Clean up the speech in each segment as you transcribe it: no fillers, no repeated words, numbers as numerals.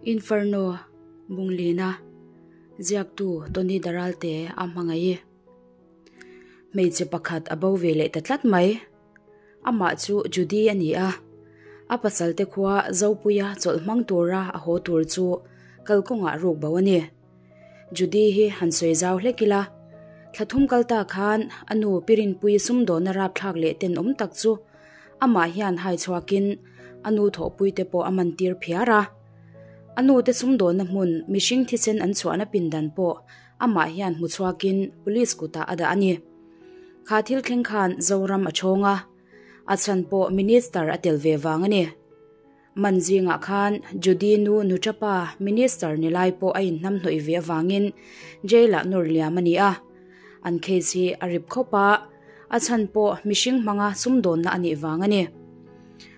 Inferno, Bunglina, Ziaktu Tony Daralte a hmangaih. Hmeichhe pakhat a bo ve leh ta tlat mai. Amah chu Judy a ni a, a pasalte khua Zopuia chawlh hmang tura a haw tur chu kalkawngah ruk bo a ni. Judy hi han sawi zau hlek ila, thla thum kal ta khan a nu Pirinpui sumdawnna rapthlak leh tenawm tak chu amah hian hai chhuakin a nu thawhpuite pawh a man tir phiar a. A nute sumdawnna hmun mihring thisen an chhuahna pindan pawh amah hian hmu chhuakin police kutah a dah a ni. Kha thil thleng khan Zoram a chhawng a, a chhan pawh Minister a tel ve vang a ni. Man zingah khan Judy nu Nuchapa Minister ni lai pawh a inhnamhnawih ve avangin Jail-ah nawr liam a ni a. An case hi a rip khawp a, a chhan pawh mihring hmanga sumdawnna a nih vang a ni.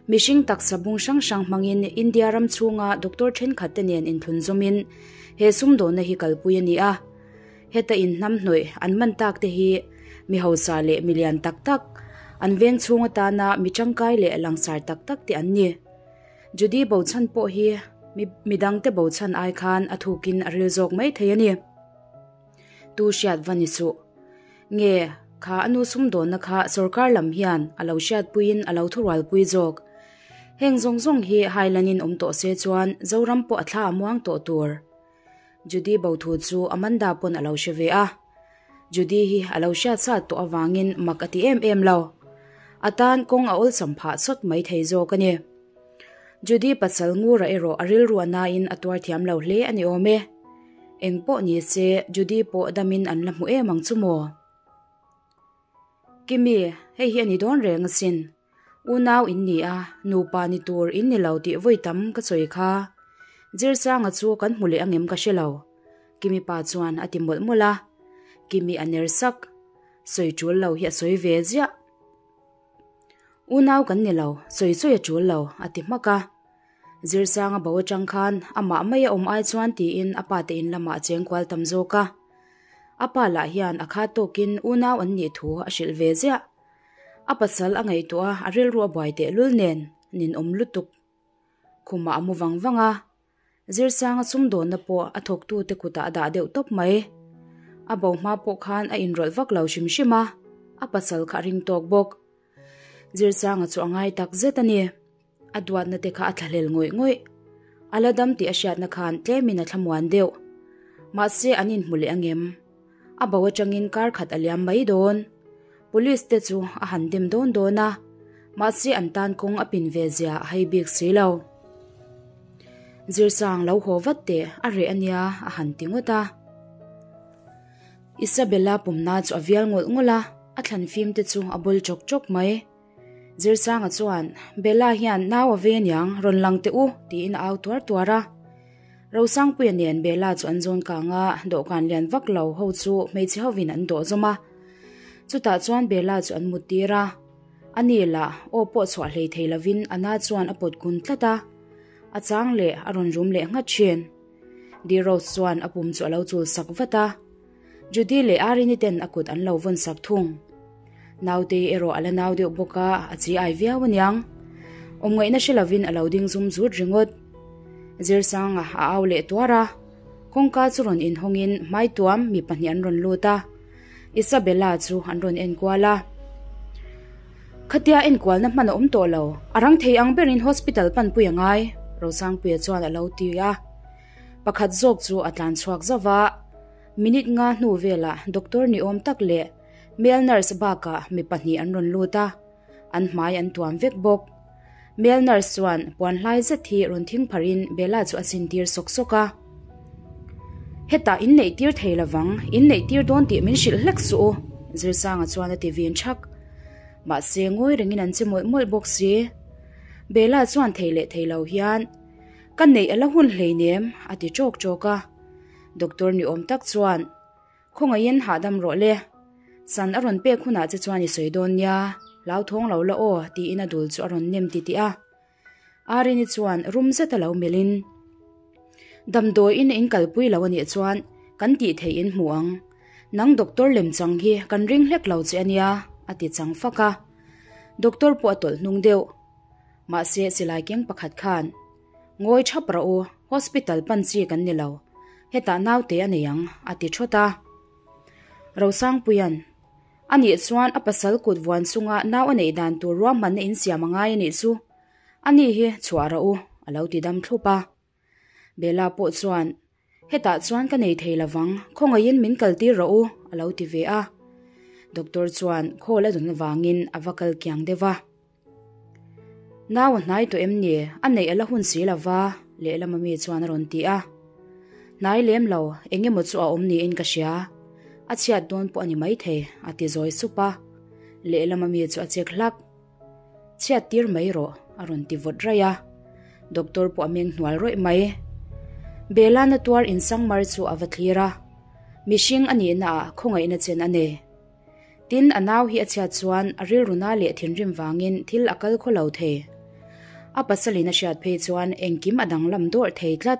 Mihring taksa bung hrang hrang hmangin India ram chhunga doctor thenkhat te nen inthlun zawmin he sumdawnna hi kalpui a ni a. Heta inhnamhnawih an man tak te hi mi hausa leh mi lian tak tak, an veng chhung atana mi tangkai leh langsar tak tak te an ni. Judy bochan pawh hi mi midangte bochan ai khan a thukin a ril zawk mai thei a ni. Tu hriat va ni suh. Nge, kha a nu sumdawnna kha sorkar lam hian a lo hriatpuiin a lo thurualpui zawk. Heng zawng zawng hi hailanin awm tawh se chuan Zoram pawh a thla a muang tawh tur. Judy bo thu chu Amanda pawn a lo hre ve a. Judy hi a lo hriat sat tawh avangin mak a ti em em lo. A tan kawng a awlsam phah sawt mai thei zawk a ni. Judy pasal ngura erawh a rilru a nain a tuar thiam lo hle a ni awm e. Eng pawh ni se Judy pawh damin an la hmu em ang chu maw? Kimi, hei hi a ni dawn reng asin. Unau in ni a, nupa ni tur in ni lo tih vawi tam ka sawi kha. Zirsanga chu kan hmu leh angem ka hre lo. Kimi pa chuan a ti mawlh mawlh a. Kimi a ner sak. Sawi tul lo hi a sawi ve ziah. Unau kan ni lo, sawi sawi a tul lo, a ti hmak a. Zirsanga bo atang khan amah mai a awm ai chuan tiin a pa te in lamah a cheng kual tam zawk a. A pa lah hian a khat tawkin unau an nih thu a hrilh ve ziah. A pasal a ngaihtuah a, a rilru a buai tehlul nen ninawm lutuk. Khumah a mu vang vang a, Zirsanga sumdawnna pawh a thawktute kutah a dah deuh tawp mai. A bo hma pawh khan a inrawlh vak lo hrim hrim a, a pasal kha a ring tawk bawk. Zirsanga chu a ngai tak zet a ni. A duatna te kha a thlahlel ngawih ngawih. A la dam tih a hriatna khan tlemin a thlamuan deuh. Mahse an inhmu leh angem? A bo atangin kar khat a liam mai dawn. Police te chu a han dem dawn dawn a, mahse an tan kawng a pin ve zia a hei bik si lo. Zirsang lo haw vat teh a reh ania a han ti ngawt a. Isabella pumna chu a vial ngawlh ngawlh a, a thlan fim te chu a bul chawk chawk mai. Zirsanga chuan, Bella hian nau a ve aniang, rawn lang teh u, tiin a au tuar tuar a. Rosangpuia nen Bella chu an zawn kang a, dawhkan lian vak lo ho chu hmeichhe hovin an dawh zawm a. Chutah chuan Bella chu an mut tir a. A ni lah, aw pawh chhuah hlei thei lovin a na chuan a pawt kun tlat a. A chang leh a rawn rum leh nghat thin. Di Rose chuan a pum chu a lo chul sak vat a. Judy leh Arini ten a kut an lo vawn sak thung. Nautei erawh a la nau deuh bawk a, a chi ai viau aniang. Awmngaihna hre lovin a lo ding zum zut ringawt. Zirsanga a au leh tuar a, kawngka chu rawn inhawngin hmaituam mi pahnih an rawn lut a, Isabella chu an rawn enkual a. Khatia enkualna hman a awm tawh lo, a rang thei ang berin hospital panpui a ngai, Rosangpuia chuan a lo ti a. Pakhat zawk chu a tlan chhuak zauh va, minute nga hnu velah doctor ni awm tak leh male nurse bakah mi pahnih an rawn lut a, an hmai an tuam vek bawk. Male nurse chuan puan hlai zet hi rawn thing pharin Bella chu a sintir sawk sawk a. Hetah inneih tir thei lovang, inneih tir dawn tih min hrilh hlek suh u, Zirsanga chuan a ti vin thak. Mahse ngawi rengin an che mawlh mawlh bawk si. Bella chuan thei leh thei lo hian. Ka neih a la hun hleinem, a ti ṭawk ṭawk a. Doctor ni awm tak chuan, Khawngaihin hahdam rawh le. San a rawn pek hunah che chuan i sawi dawn nia, hlauthawng lo la aw, tiin a dul chu a rawn nem titih a. Arini chuan rum zet a lo melhin, Damdawiin in kalpui lo a nih chuan kan tih theih in hmu ang. Nang doctor lemchang hi kan ring hlek lo che a nia, a ti chang fak a. Doctor pawh a tawlh hnung deuh. Mahse silai keng pakhat khan. Ngawi thap rawh u, hospital pan chi kan ni lo, hetah naute a nei ang, a ti thawt a. Rosangpuia'n, A nih chuan a pasal kut vuan chunga nau a neih dan tur ruahmanna insiam a ngai a nih chu, ani hi chhuah rawh u, a lo ti dam thlup a. Bella pawh chuan, Hetah chuan ka nei thei lovang, khawngaihin min kaltir rawh u, a lo ti ve a. Doctor chuan call a dawn avangin a va kal kiang deuh a. Nau a hnai tawh em ni? A neih a la hun si lo va, lehlam ami chuan a rawn ti a. Hnai lem lo, eng emaw chu a awm niin ka hria. A chhiat dawn pawh a ni maithei, a ti zawi sup a. Lehlam ami chu a chek hlak. Chhiat tir mai rawh, a rawn ti vawt raih a. Doctor pawh a meng hnual rawih mai. Bella na tuar insangmar chu a va thlir a. Mihring a nihna ah khawngaihna chen a nei. Tin, a nau hi a chhiat chuan a rilruna leh thinrim vangin thil a kal khaw lo thei. A pasalin a hriat phei chuan engkim a danglam dawrh thei tlat.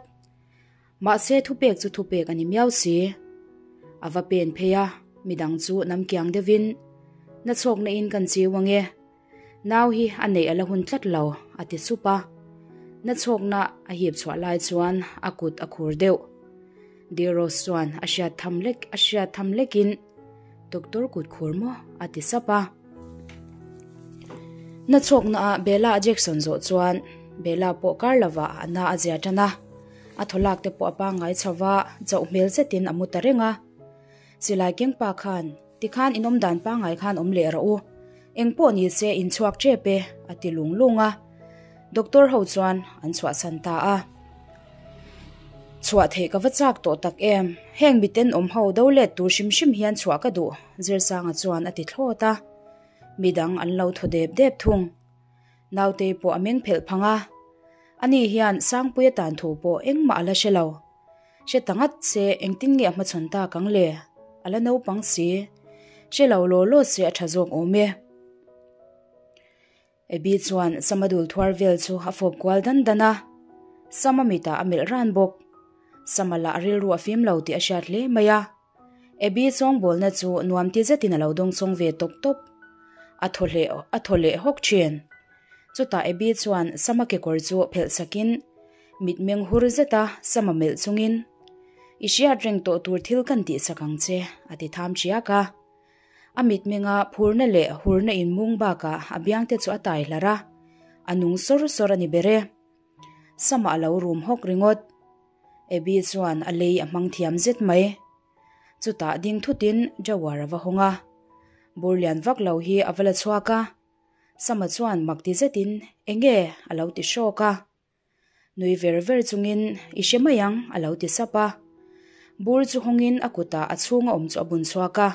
Mahse thupek chu thupek a ni miau si. A va pen phei a, midang chu nam kiang deuhin, Na chhawkna in kan chiu ange. Nau hi a neih a la hun tlat lo, a ti sup a. Na chhawkna a hip chhuah lai chuan a kut a khur deuh. Deros chuan a hriat tham lek a hriat tham lekin Doctor kut khur maw? a ti sap a. Na chhawkna ah Bella a Jackson zawh chuan Bella pawh kar lovah a na a zia tan a. A thaw lak te pawh a pangngai chho va, chauh hmel zetin a mu ta reng a. Silai keng pa khan Tikhan in awm dan pangngai khan awm leh rawh u. Eng pawh ni se in chhuak tep e, a ti lung lung a. Doctor ho chuan an chhuahsan ta a. Chhuah theih ka va chak tawh tak em? Heng miten awm ho do let tur hrim hrim hian chhuah ka duh, Zirsanga chuan a ti thlawt a. Midang an lo thaw dep dep thung. Nautei pawh a meng phelh phang a. Ani hian Sangpuia tan thu pawh engmah a la hre lo. Hre ta ngat se engtin nge a hmachhawn tak ang le? A la naupang si. Hre lo law law se a tha zawk awm e. Abby chuan Sama dul thuar vel chu a fawp kual dan dan a. Sama mitah a melh ran bawk. Sama lah a rilru a fim lo tih a hriat hle mai a. Abby chawngbawlna chu nuam ti zetin a lo dawngchawng ve tawp tawp. A thaw leh a thaw leh hawk thin. Chutah Abby chuan Sama kekawr chu phelh sakin mitmeng hur zeta Sama melh chungin, I hriat reng tawh tur thil kan tihsak ang che, a ti tham ṭiak a. A mitmenga phurna leh hurna inmung bakah a biangte chu a tai hlar a, a nung sawr sawr a ni ber e. Sama a lo rum hawk ringawt. Abby chuan a lei a hmang thiam zet mai. Chutah ding thutin drawer a va hawng a. Bur lian vak lo hi a va la chhuak a. Sama chuan mak ti zetin enge a lo ti hrawk a. Nui ver ver chungin i hre mai ang a lo ti sap a. Bur chu hawngin a kutah a chhunga awm chu a bun chhuak a.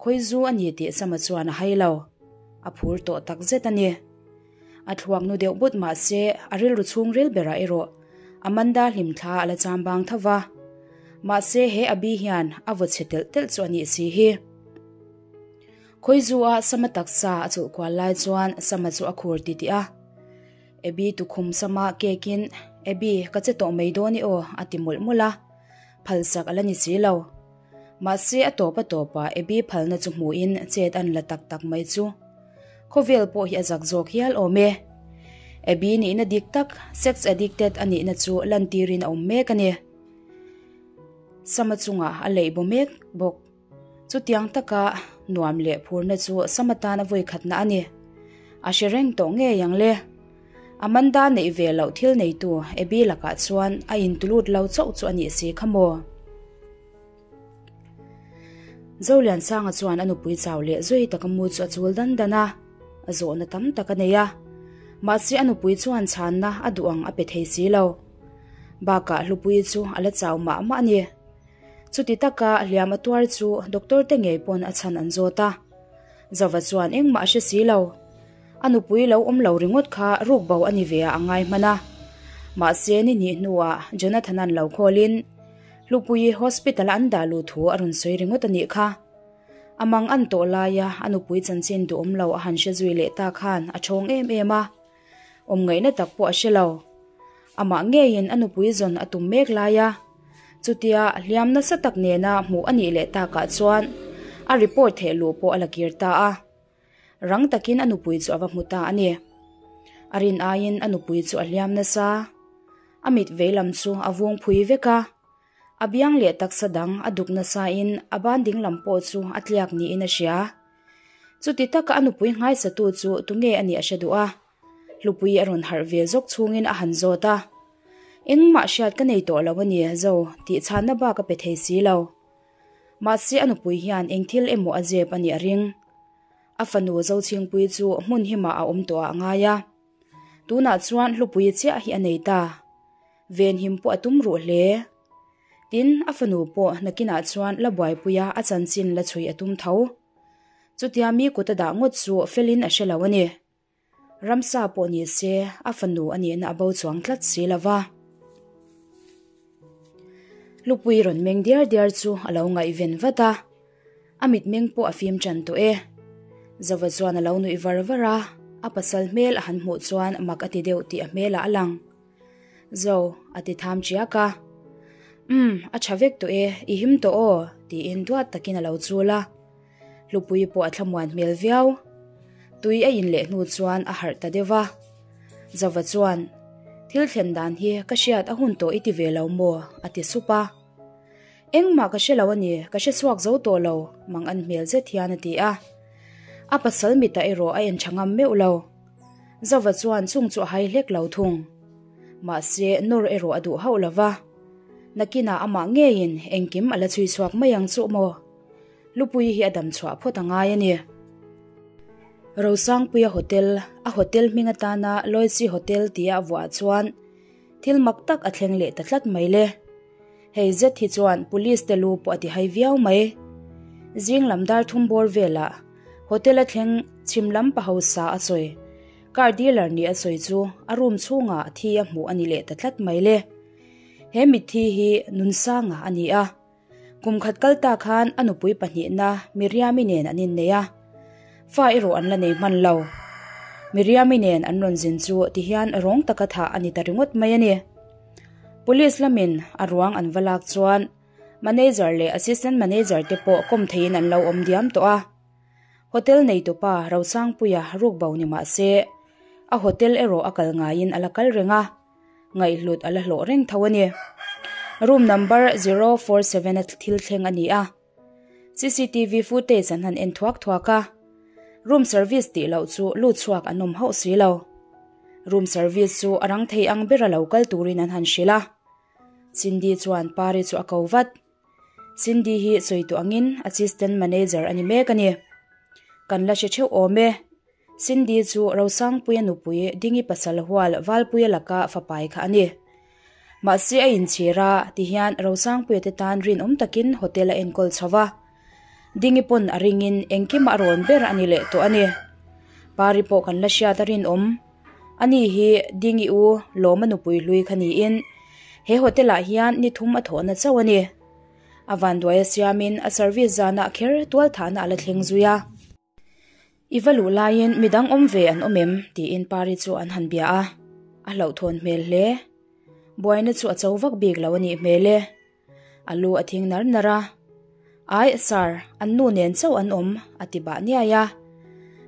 Khawi zu a ni tih Sama chuan a hai lo. A phur tawh tak zet a ni. A thluak nu deuh but mah se a rilru chhungril berah erawh Amanda hlimthla a la cham bang tho va. Mahse he Abby hian a vaw chhe telh telh chu a nih si hi. Khawizu a Sama taksa a chulh kual lai chuan Sama chu a khur titih a. Abby tukhum Sama kekin, Abby, ka che tawh mai dawn i aw, a ti mawlh mawlh a. Phalsak a la ni si lo. Mahse a tawp a tawpah Abby phalna chu hmuhin chet an la tak tak mai chu. Khawvel pawh hi a zak zawk hial awm e. Abby nihna dik tak, sex addicted a nihna chu lantirin a awm mek a ni. Sama chungah a leih baw mek bawk. Chutiang taka nuam leh phurna chu Sama tan a vawikhatna a ni. A hre reng tawh ngei ang le. Amanda neih ve loh thil neitu Abby lakah chuan a intulut lo chauh chu a nih si kha maw? Zoliansanga chuan a nupui chau leh zui taka mu chu a chul dan dan a, a zawhna tam tak a nei a. Mahse a nupui chuan chhanna a duh ang a pe thei si lo. Bakah Hlupuii chu a la chau mah mah a ni. Chuti taka hliam a tuar chu doctor te ngei pawn a chhan an zawt a. Zova chuan engmah a hre si lo. A nupui lo awm lo ringawt kha ruk bo a ni ve ah a ngai hman a. Mahse ni hnih hnuah Jonathan-a'n lo call-in Hlupuii hospital-a an dah luh thu a rawn sawi ringawt a nih kha. A mang an tawh laia a nupui chanchin duhawm lo a han hre zui leh ta khan a ṭhawng em em a. Awm ngaihna tak pawh a hre lo. Amah ngeiin a nupui zawn a tum mek lai a, chutia hliam nasa tak nena hmuh a nih leh takah chuan a report theh luh pawh a la kir ta a. Rang takin a nupui chu a va hmu ta a ni. A rin aiin a nupui chu a hliam nasa. A mit veilam chu a vung phui vek a, a biang leh taksa dang a duk nasain a ban dinglam pawh chu a tliak niin a hria. Chuti taka a nupui nghaisatu chu tunge a nih a hre duh a, Hlupui a rawn harh ve zawk chungin a han zawt a. Engmah hriat ka nei tawh lo a ni Zo tih chhanna bak a pe thei si lo. Mahse a nupui hian eng thil emaw a zep a nih a ring. A fanu Zochhingpuii chu hmun himah a awm tawh ah a ngai a. Tunah chuan Hlupuii chiah hi a nei ta. Venhim pawh a tum ruh hle. Tin, a fanu pawh nakinah chuan la buaipuia a chanchin la chhui a tum tho. Chutia mi kut a dah ngawt chu felin a hre lo a ni. Ramsa pawh ni se a fanu a nihna a bo chuang tlat si lo va. Hlupui rawn meng diar diar chu a lo ngaihven vat a, a mitmeng pawh a fim tan tawh e. Zova chuan a lo nuih var var a, a pasal hmel a han hmuh chuan mak a ti deuh tih a hmelah a lang. Zo, a ti tham chiak a. Umm, a tha vek tawh e, i him tawh aw, tiin duat takin a lo chul a. Hlupui pawh a thlamuan hmel viau. Tui a in leh hnu chuan a harh ta deuh va. Zova chuan, Thil thlen dan hi ka hriat a hun tawh i ti ve lo maw? a ti sup a. Engmah ka hre lo a ni, ka hre chhuak zo tawh lo, mang an hmel zet hian a ti a. A pasal mitah erawh a en tha ngam meuh lo. Zova chuan chung chu a hai hlek lo thung. Mahse, nawr erawh a duh hauh lo va. Nakinah amah ngeiin engkim a la chhui chhuak mai ang chu maw? Lupui hi a dam chhuah phawt a ngai a ni. Rosangpuia Hotel, a hotel hming atana Loicy Hotel tia a vuah chuan thil mak tak a thleng leh ta tlat mai le. Hei zet hi chuan Police te lu pawh a ti hai viau mai. Zing lam dar thum bawr velah hotel a thleng chhim lam pa hausa a sawi, car dealer nih a sawi chu a room chhungah thi a hmuh a ni leh ta tlat mai le. He mitthi hi Nunsanga a ni a. Kum khat kal ta khan a nupui pahnihna Miriami nen an innei a, fa erawh an la nei hman lo. Miriami nen an rawn zin chu tihian rawng taka thah a ni ta ringawt mai a ni. Police lamin a ruang an va lak chuan Manager leh Assistant Manager te pawh kawm theiin an lo awm diam tawh a. Hotel neitupa Rosangpuia rukbo ni mah se, a hotel erawh a kal ngaiin a la kal reng a. Ngaihhlut a la hlawh reng tho a ni. Room number 047 a thil thleng a ni a. Cctv footage an han en thuak thuak a. Room service tih loh chu lut chhuak an awm hauh si lo. Room service chu a rang thei ang bera lo kal turin an han hrilh a. Cindy chuan Pari chu a ko vat. Cindy hi sawi tawh angin assistant manager a ni mek a ni. Kan la hre theuh awm e. Cindy chu Rosangpuia nupui Dingi pasal hual Valpuia laka fapai kha a ni. Mahse a inchhir a, tihian Rosangpuia te tan rinawm takin hotel a enkawl chho va. Dingi pawn a ringin engkimah a rawn ber a ni leh tawh a ni. Pari pawh kan la hriat a rinawm. Ani hi Dingi u Lawma nupui hlui kha niin he hotel ah hian ni thum a thawhna chauh a ni. A vanduai a siamin a service zanah kher tualthahna a la thleng zui a. I va luh laiin midang awm ve an awm em? tiin Pari chu an han bia a, a hlauhthawn hmel hle. Buaina chu a cho vak bik lo a nih hmel e. A lu a thing nar nar a, Ai, Sir, an nu nen chauh an awm, a ti bah niai a.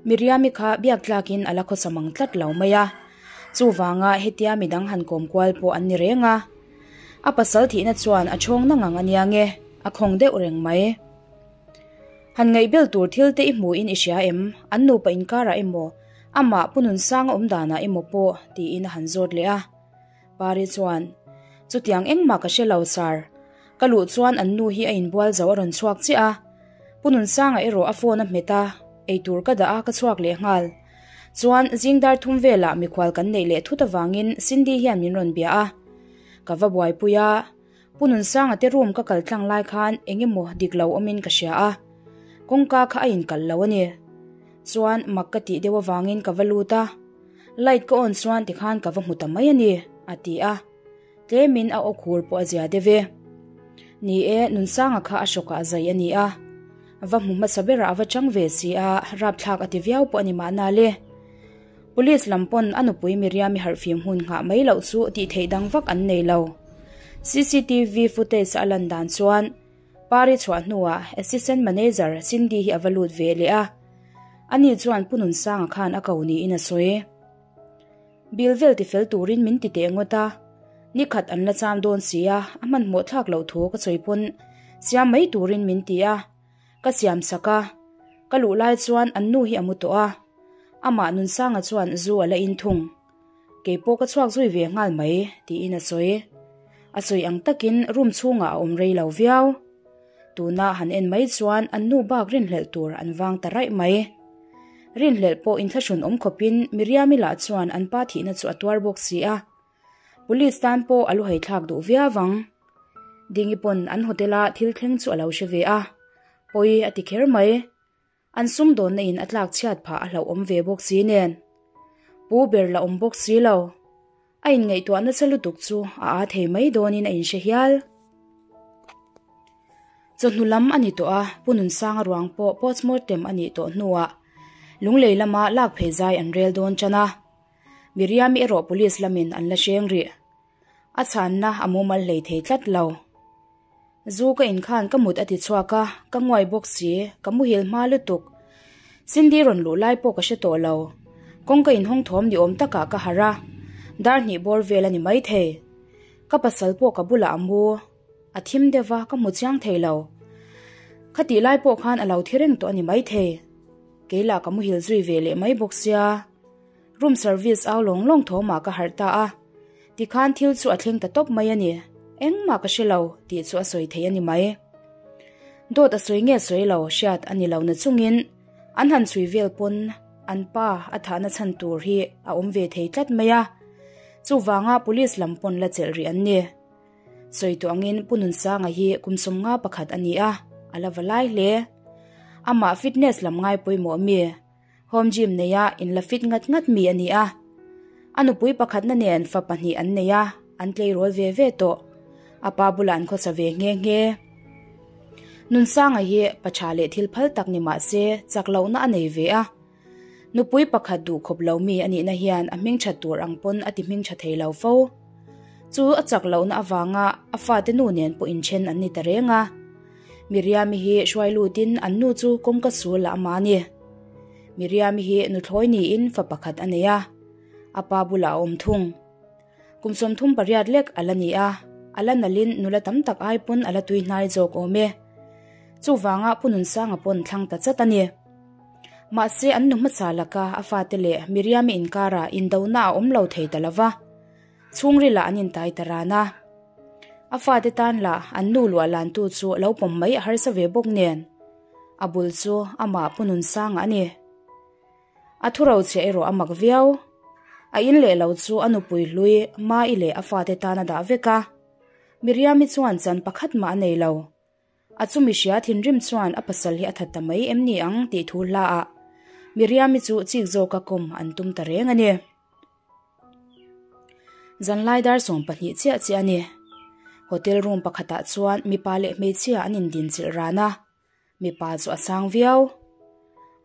Miriami kha biak tlakin a la khawsa mang tlat lo mai a, chuvanga hetia midang han kawm kual pawh an ni reng a. A pasal thihna chuan a chhawng na ngang a nia nge, a khawng deuh reng mai. Han ngaihbel tur thil te i hmuhin i hria em? An nupa inkarah emaw, amah Pu Nunsanga awm danah emaw pawh? tiin a han zawt leh a. Pari chuan, Chutiang engmah ka hre lo, Sir. Ka luh chuan an nu hi a inbual zo a rawn chhuak chiah a. Pu Nunsanga erawh a phone a hmet a, eitur ka dah a, ka chhuak leh nghal. Chuan, zing dar thum velah mikhual kan neih leh thut avangin Cindy hian min rawn bia a. Ka va buaipui a. Pu Nunsanga te room ka kal tlang lai khan eng emaw dik lo awmin ka hria a, kawngka kha a inkal lo a ni. Chuan mak ka tih deuh avangin ka va lut a, light ka on chuan tikhan ka va hmu ta mai a ni, a ti a. Tlemin a aw khur pawh a zia deuh e. Ni e, Nunsanga kha a hrawkah zai a ni a, va hmu hmasa berah a va chang ve si a, rapthlak a ti viau pawh a ni mahna le. Police lam pawn a nupui Miriam-i harhfim hun nghah mai loh chu tih theih dang vak an nei lo. Cctv footage a lan dan chuan Pari chhuah hnuah Assistant Manager Cindy hi a va lut ve leh a, ani chuan Pu Nunsanga khan a ko niin a sawi. Bill vel tifel turin min ti teh ngawt a. Nikhat an la cham dawn si a, a hmanhmawh thlak loh thu ka sawi pawn siam mai turin min ti a, ka siam sak a. Ka luh lai chuan an nu hi a mu tawh a, amah Nunsanga chuan zu a la in thung. Kei pawh ka chhuak zui ve nghal mai, tiin a sawi. A sawi ang takin room chhungah a awm rei lo viau. Tuna han en mai chuan an nu bak rinhlelh tur an vang ta raih mai. Rinhlelh pawh inthlahrun awm khawpin Miriami lah chuan an pa thihna chu a tuar bawk si a. Police tan pawh a luhei thlak duh viau ang. Dingi pawn an hotel-a thil thleng chu a lo hre ve a, pawi a ti kher mai. An sumdawnna in a tlak chhiat phah a hlauhawm ve bawk si nen. Pu ber la awm bawk si lo. A inngaihtuah nasa lutuk chu a aa thei mai dawnin a inhre hial. Chawhnu lam a ni tawh a, Pu Nunsanga ruang pawh postmortem a nih tawh hnuah Lunglei lama lak phei zai an rel dawn tan a. Miriami erawh police lamin an la hreng rih. A chhanna a mumal hlei thei tlat lo. Zu ka inkhan ka mut a ti chhuak a, ka nguai bawk si, ka muhil hma lutuk. Cindy rawn luh lai pawh ka hre tawh lo. Kawngka inhawng thawm ni awm takah ka harh a, dar hnih bawr vel a ni maithei. Ka pasal pawh ka bulah a mu, a thim deuh va, ka hmu chiang thei lo. Khatih lai pawh khan a lo thi reng tawh a ni maithei. Kei lah ka muhil zui ve leh mai bawk sia. Room service au lawng lawng thawmah ka harh ta a, tikhan thil chu a thleng ta tawp mai a ni, engmah ka hre lo tih chu a sawi thei a ni mai. Dawt a sawi nge sawi lo hriat a ni lo na chungin an han chhui vel pawn an pa a thahna chhan tur hi a awm ve thei tlat mai a, chuvanga police lam pawn la chelh rih an ni. Sawi tawh angin Pu Nunsanga hi kum 51 a ni a, a la va lai hle. Amah fitness lam ngai pawimawh mi. Home gym neia inla fit ngat ngat mi a ni a. A nupui pakhatna nen fa pahnih an nei a, an tleirawl ve ve tawh. A pa bulah an khawsa ve nghe nghe. Nunsanga hi pa tha leh thil phal tak ni mah se chak lohna a nei ve a. Nupui pakhat duh khawp lo mi a nihna hian a hming that tur ang pawn a ti hming tha thei lo fo. Chu a chak lohna avanga a fate nu nen pawh inthen an ni ta reng a. Miriami hi hruai lutin an nu chu kawngka sul ah a mah a ni. Miriami hi nuthlawi niin fa pakhat a nei a, a pa bulah a awm thung. Kum 38 lek a la ni a, a la nalhin nula tam tak ai pawn a la tui hnai zawk awm e. Chuvanga Pu Nunsanga pawn thlang ta chat a ni. Mahse an nu hmasa laka a fate leh Miriami inkarah indona a awm lo thei ta lova. Chhungrilah an intai ta ran a. A fate tan lah an nu luah lantu chu lo pawm mai a harsa ve bawk nen. A bul chu amah Pu Nunsanga a ni. A thuro chhiah erawh a mak viau. A in leh lo chu a nupui hlui Mai leh a fate tan a dah vek a. Miriami chuan chan pakhat mah a nei lo. A chumi hria thinrim chuan a pasal hi a that ta mai em ni ang tih thu hla ah Miriami chu chik zawka kawm an tum ta reng a ni. Zanlai dar 12 chiah chiah a ni. Hotel room pakhatah chuan mipa leh hmeichhia an indin chilh ran a, mipa chu a sang viau.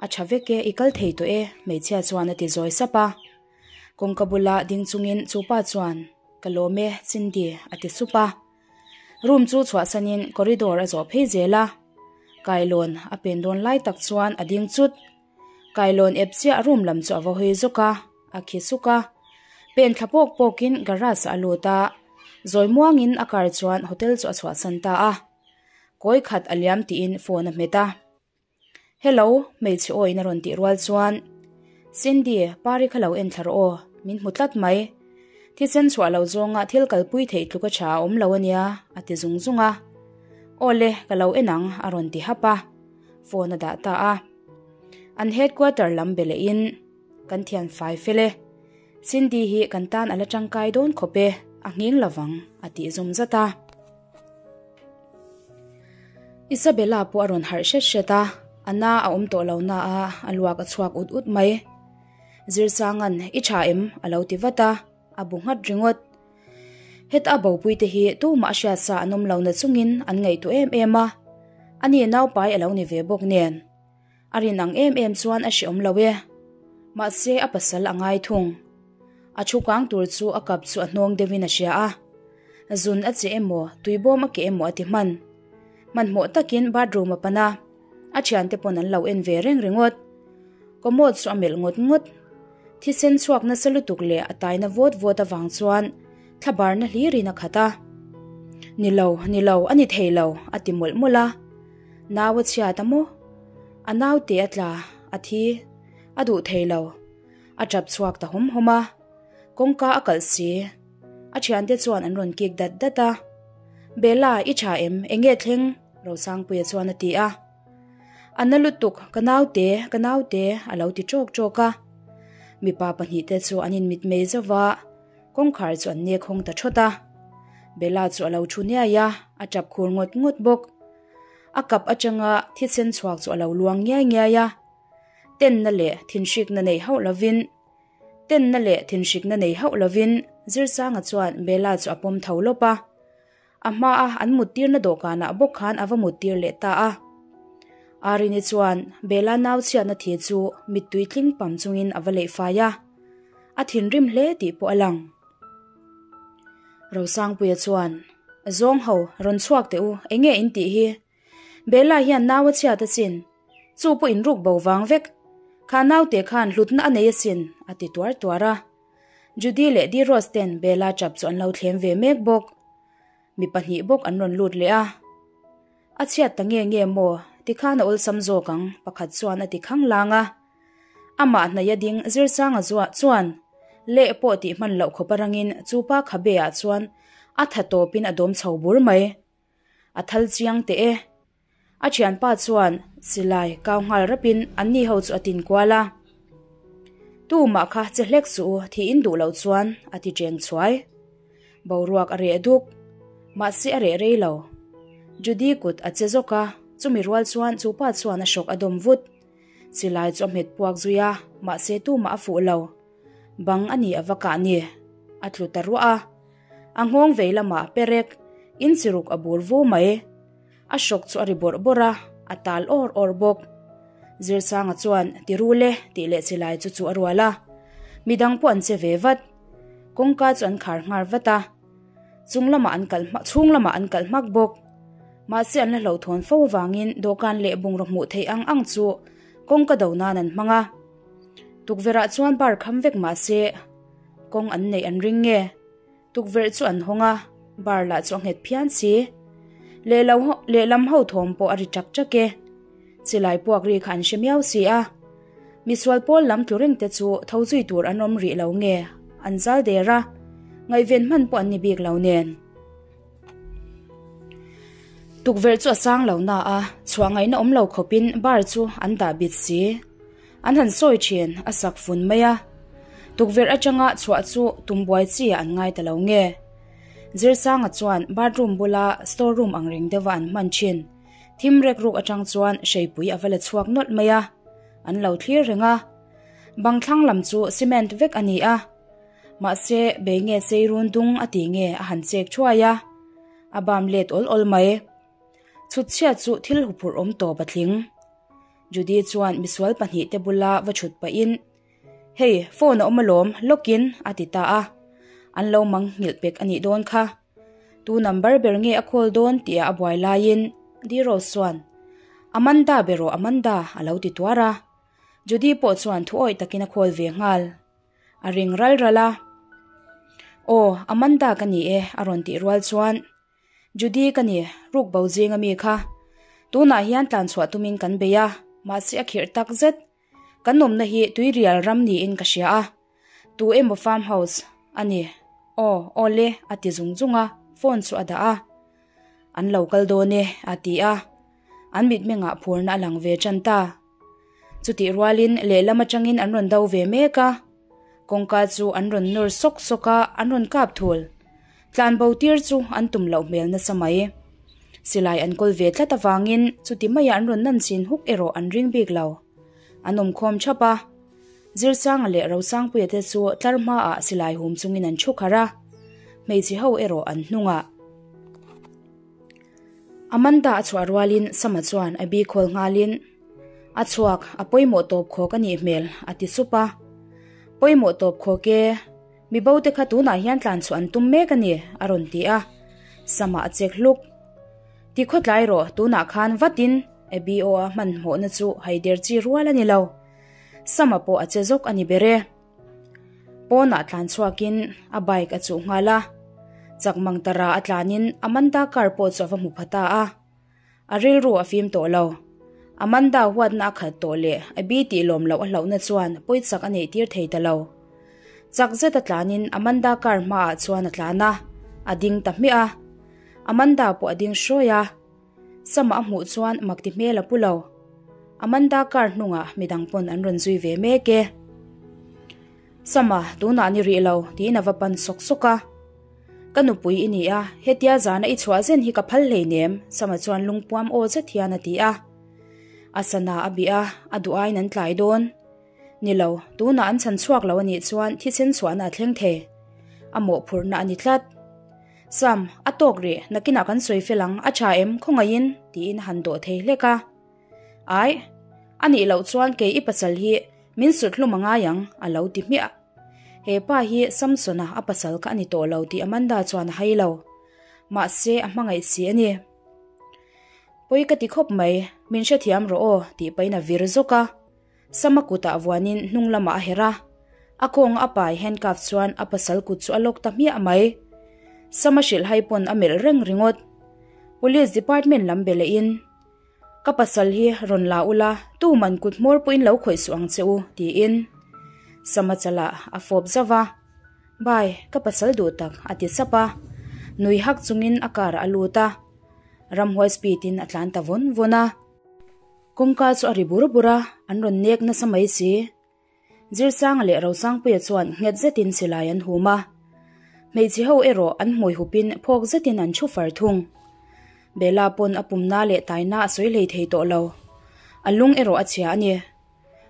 A tha vek e, i kal thei tawh e, hmeichhia chuan a ti zawi sap a. Kawngka bula ding chungin chupa chuan, Ka lawm e, Cindy, a ti sup a. Room chu chhuahsanin corridor a zawh phei zel a, kailawn a pen dawn lai tak chuan a ding chut. Kailawn ep chiah room lam chu a va hawi zawk a, a khi suk a. Pen thla pawk pawkin garage ah a lut a, zawi muangin a car chuan hotel chu a chhuahsan ta a. Kawi khat a liam tiin phone a hmet a. Hello, hmeichhe aw in a rawn tih rual chuan, Cindy, Pari kha lo en thla rawh aw, min hmu tlat mai. Thisen chhuah lo zawnga thil kalpui theih tluka tha a awm lo a nia, a ti zung zung a. Aw le, ka lo en ang, a rawn ti hap a. Phone a dah ta a. An headquarter lam be lehin, Kan thian fai fel e. Cindy hi kan tan a la tangkai dawn khawp e, a nghing lovang, a tih zawm zat a. Isabella pawh a rawn harh hret hret a, a na a awm tawh lo na a, a luak a chhuak ut ut mai. Zirsanga'n, I tha em? a lo ti vat a, a bu nghat ringawt. Heta a bopui te hi tumah a hriat sa an awm lo na chungin an ngaihtuah em em a, ani naupai a lo ni ve bawk nen. A rin ang em em chuan a hreawm lo e. Mahse a pasal a ngai thung. A thu kang tur chu a kap chu a hnawng deuhin a hria a. Zun a che emaw, tuibawm a keh emaw a ti hman. Hmanhmawh takin bathroom a pan a, a thiante pawn an lo en ve reng ringawt. Commode chu a melh ngawt ngawt. Thisen chhuak nasa lutuk leh a taina vawt vawt avang chuan Thlabarna hlirin a khat a. Ni lo, ni lo, a ni thei lo, a ti mawlh mawlh a. Nau a chhiat a maw? A naute a tla, a thi, a duh thei lo. A tap chhuak ta hawm hawm a. Kawngka a kalh si. A thiante chuan an rawn kik dat dat a. Bella, i tha em? Enge thleng? Rosangpuia chuan a ti a. A na lutuk, ka naute, ka naute, a lo ti tawk tawk a. Mipa pahnihte chu an inmitmei zauh a, kawngkhar chu an nek hawng ta thawt a. Bella chu a lo thu niai a, a tap khur ngawt ngawt bawk. A kap atanga thisen chhuak chu a lo luang ngiai ngiai a. Tenna leh thinhrikna nei hauh lovin Tenna leh thinhrikna nei hauh lovin Zirsanga chuan Bella chu a pawm tho lawp a. A hmaa an muttirna dawhkanah bawk khan a va muttir leh ta a. Arini chuan Bella nau chhiatna thi chu mittui tling pam chungin a va leih fai a. A thinrim hle tih pawh a lang. Rosangpuia chuan, Zawng ho, rawn chhuak teh u, enge in tih hi? Bella hian nau a chhiat asin, chu pawh in ruk bo vang vek. Kha naute khan hlutna a nei asin, a ti tuar tuar a. Judy leh Diros ten Bella chap chu an lo thlem ve mek bawk. Mi pahnih bawk an rawn lut leh a. A chhiat ta nge nge maw? Tikhan a awlsam zawk ang, pakhat chuan a ti khang lang a. Amah hnaih a ding Zirsanga zuah chuan leh pawh tih hman loh khawp arangin chupa khabe ah chuan a tha tawpin a dawm chho bur mai. A thal chiang teh e. A thianpa chuan silai kau nghal rapin anni ho chu a tin kual a. Tumah kha che hlek suh u thiin duh loh chuan a ti cheng chhuai. Boruak a reh duk. Mahse a reh rei lo. Judy kut a che zawk a, chumi rual chuan chupa chuan a hrawk a dawm vut. Silai chu a hmet puak zui a, mahse tumah a fuh lo. Bang a ni a va kah ni. A tlu ta ruah a. A nghawng vei lamah perek in chiruk a bur vu mai. A hrawk chu a ri bawrh bawrh a, a tal awr awr bawk. Zirsanga chuan ti rul e tih leh chilai chu chu a rual a. Midang pawh an che ve vat. Kawngka chu an khar nghar vat a. Chung lamah an kalh hmak chhung lamah an kalh hmak bawk. Mahse an la hlauhthawn fo avangin dawhkan leh bungraw hmuh theih ang ang chu kawngka do nan an hmang a. Tukverhah chuan bar kham vek mahse kawng an neih an ring nge? Tukverh chu an hawng a, bar lah chu a nghet phian si. Lehlam ho thawm pawh a ri chak chak e. Chilai puak ri kha an hre miau si a. Misual pawl lam tlu reng te chu tho zui tur an awm rih lo nge an zal der a, ngaihven hman pawh an ni bik lo nen. Tukverh chu a sang lo na a, chhuah ngaihna awm lo khawpin bar chu an dah bit si. An han sawi thin, a sak fun mai a. Tukverh atanga chhuah chu tum buai chi ah an ngai ta lo nge? Zirsanga chuan bathroom bula store room ang reng deuha an hman thin. Thim rek ruk atang chuan hreipui a va la chhuak nawlh mai a, an lo thlir reng a. Bang thlang lam chu cement vek a ni a. Mahse, bei nge sei run dung a ti nge a han chek thuai a. A bam let awl awl mai. Chhut chhiat chu thil huphurh awm tawp a tling. Judy chuan misual pahnihte bula va chhut pahin, Hei, phone a awm alawm, lawkin, a ti ta a. An lo mang nghilh pek a nih dawn kha. Tu number ber nge a call dawn tih a buai laiin D-Rose chuan, Amanda be rawh Amanda, a lo ti tuar a. Judy pawh chuan thu awih takin a call ve nghal. A ring ral ral a. Aw, Amanda ka ni e, a rawn tih rual chuan Judy ka ni, ruk bo zing ami kha. Tunah hian tlan chhuah tumin kan bei a, mahse a khirh tak zet. Kan awmna hi tuirial ram niin ka hria a. Tu emaw farm house a ni. Aw, aw le, a ti zung zung a, phone chu a dah a. An lo kal dawn e, a ti a. An mitmengah phurna a lang ve tan ta. Chutih rualin lehlam atangin an rawn do ve mek a. Kawngka chu an rawn nawr sawk sawk a, an rawn kap thul. Tlan bo tir chu an tum loh hmel nasa mai. Silai an kawl ve tlat avangin chuti maia an rawn nan chin huk erawh an ring bik lo. An awm khawm thap a. Zirsanga leh Rosangpuia te chu tlar hmaah silai hum chungin an thu kharh a. Hmeichhe ho erawh an hnungah. Amanda a chhuah rualin Sama chuan a bi khawl nghalin, A chhuak, a pawimawh tawp khawk a nih hmel, a ti sup a. Pawimawh tawp khawk e, mi bo te kha tunah hian tlan chhuah an tum mek a ni, a rawn ti a. Sama a chek hluk. Ti khawtlai rawh, tunah khan vatin Abby aw a hmanhmawhna chu haider chi rual a ni lo. Sama pawh a che zawk a ni ber e. Pawnah tlan chhuakin a bike a chuh nghal a. Chak mang tara a tlanin Amanda car pawh chu a va hmu pha ta a. A rilru a fim tawh lo. Amanda huatna a khat tawh leh Abby tih lawm loh a hlauhna chuan pawichak a neih tir thei ta lo. Chak zet a tlanin Amanda car hmaah chuan a tlan a, a ding ta hmiah a. Amanda pawh a ding hrawi a. Sama a hmuh chuan mak ti hmel a pu lo. Amanda car hnungah midang pawn an rawn zui ve mek e. Sama, tunah ni rih lo, tiin a va pan sawk sawk a. Ka nupui i ni a, hetia zana i chhuah zen hi ka phal hleinem, Sama chuan lungpuam aw zet hian a ti a. A sana a bih a, a duh aiin an tlai dawn. Ni lo, tunah an chhan chhuak lo a nih chuan thisen chhuahna a thleng thei. A mawhphurhna a ni tlat. Sam, a tawk rih, nakinah kan sawi fel ang, a tha em, khawngaihin, tiin a han dawh thei hlek a. Aih, a nih loh chuan kei i pasal hi min sut hlum a ngai ang, a lo ti hmiah. He pa hi Samsona a pasal kha a ni tawh lo tih Amanda chuan a hai lo. Mahse, a hmangaih si a ni. Pawi ka ti khawp mai, min hrethiam rawh aw, tih pahin a vir zawk a. Sama kutah vuanin hnung lamah a herh a, a kawnga a pai handcuff chuan a pasal kut chu a lawk ta hmiah mai. Sama hrilhhai pawn a melh reng ringawt. Police department lam be lehin, Ka pasal hi rawn la ula, tuman kut hmawr pawhin lo khawih suh ang che u, tiin Sama chalah a fawp zauh a. Bye, ka pasal duh tak, a ti sap a. Nui hak chungin a car ah a lut a, ramhuai speed in a tlan ta vawn vawn a. Kawngka chu a ri bur bur a, an rawn nek nasa mai si. Zirsanga leh Rosangpuia chuan nghet zetin silai an hum a. Hmeichhe ho erawh an hmui hupin phawk zetin an thu far thung. Bella pawn a pumna leh taina a sawi hlei thei tawh lo. A lung erawh a chhia a ni.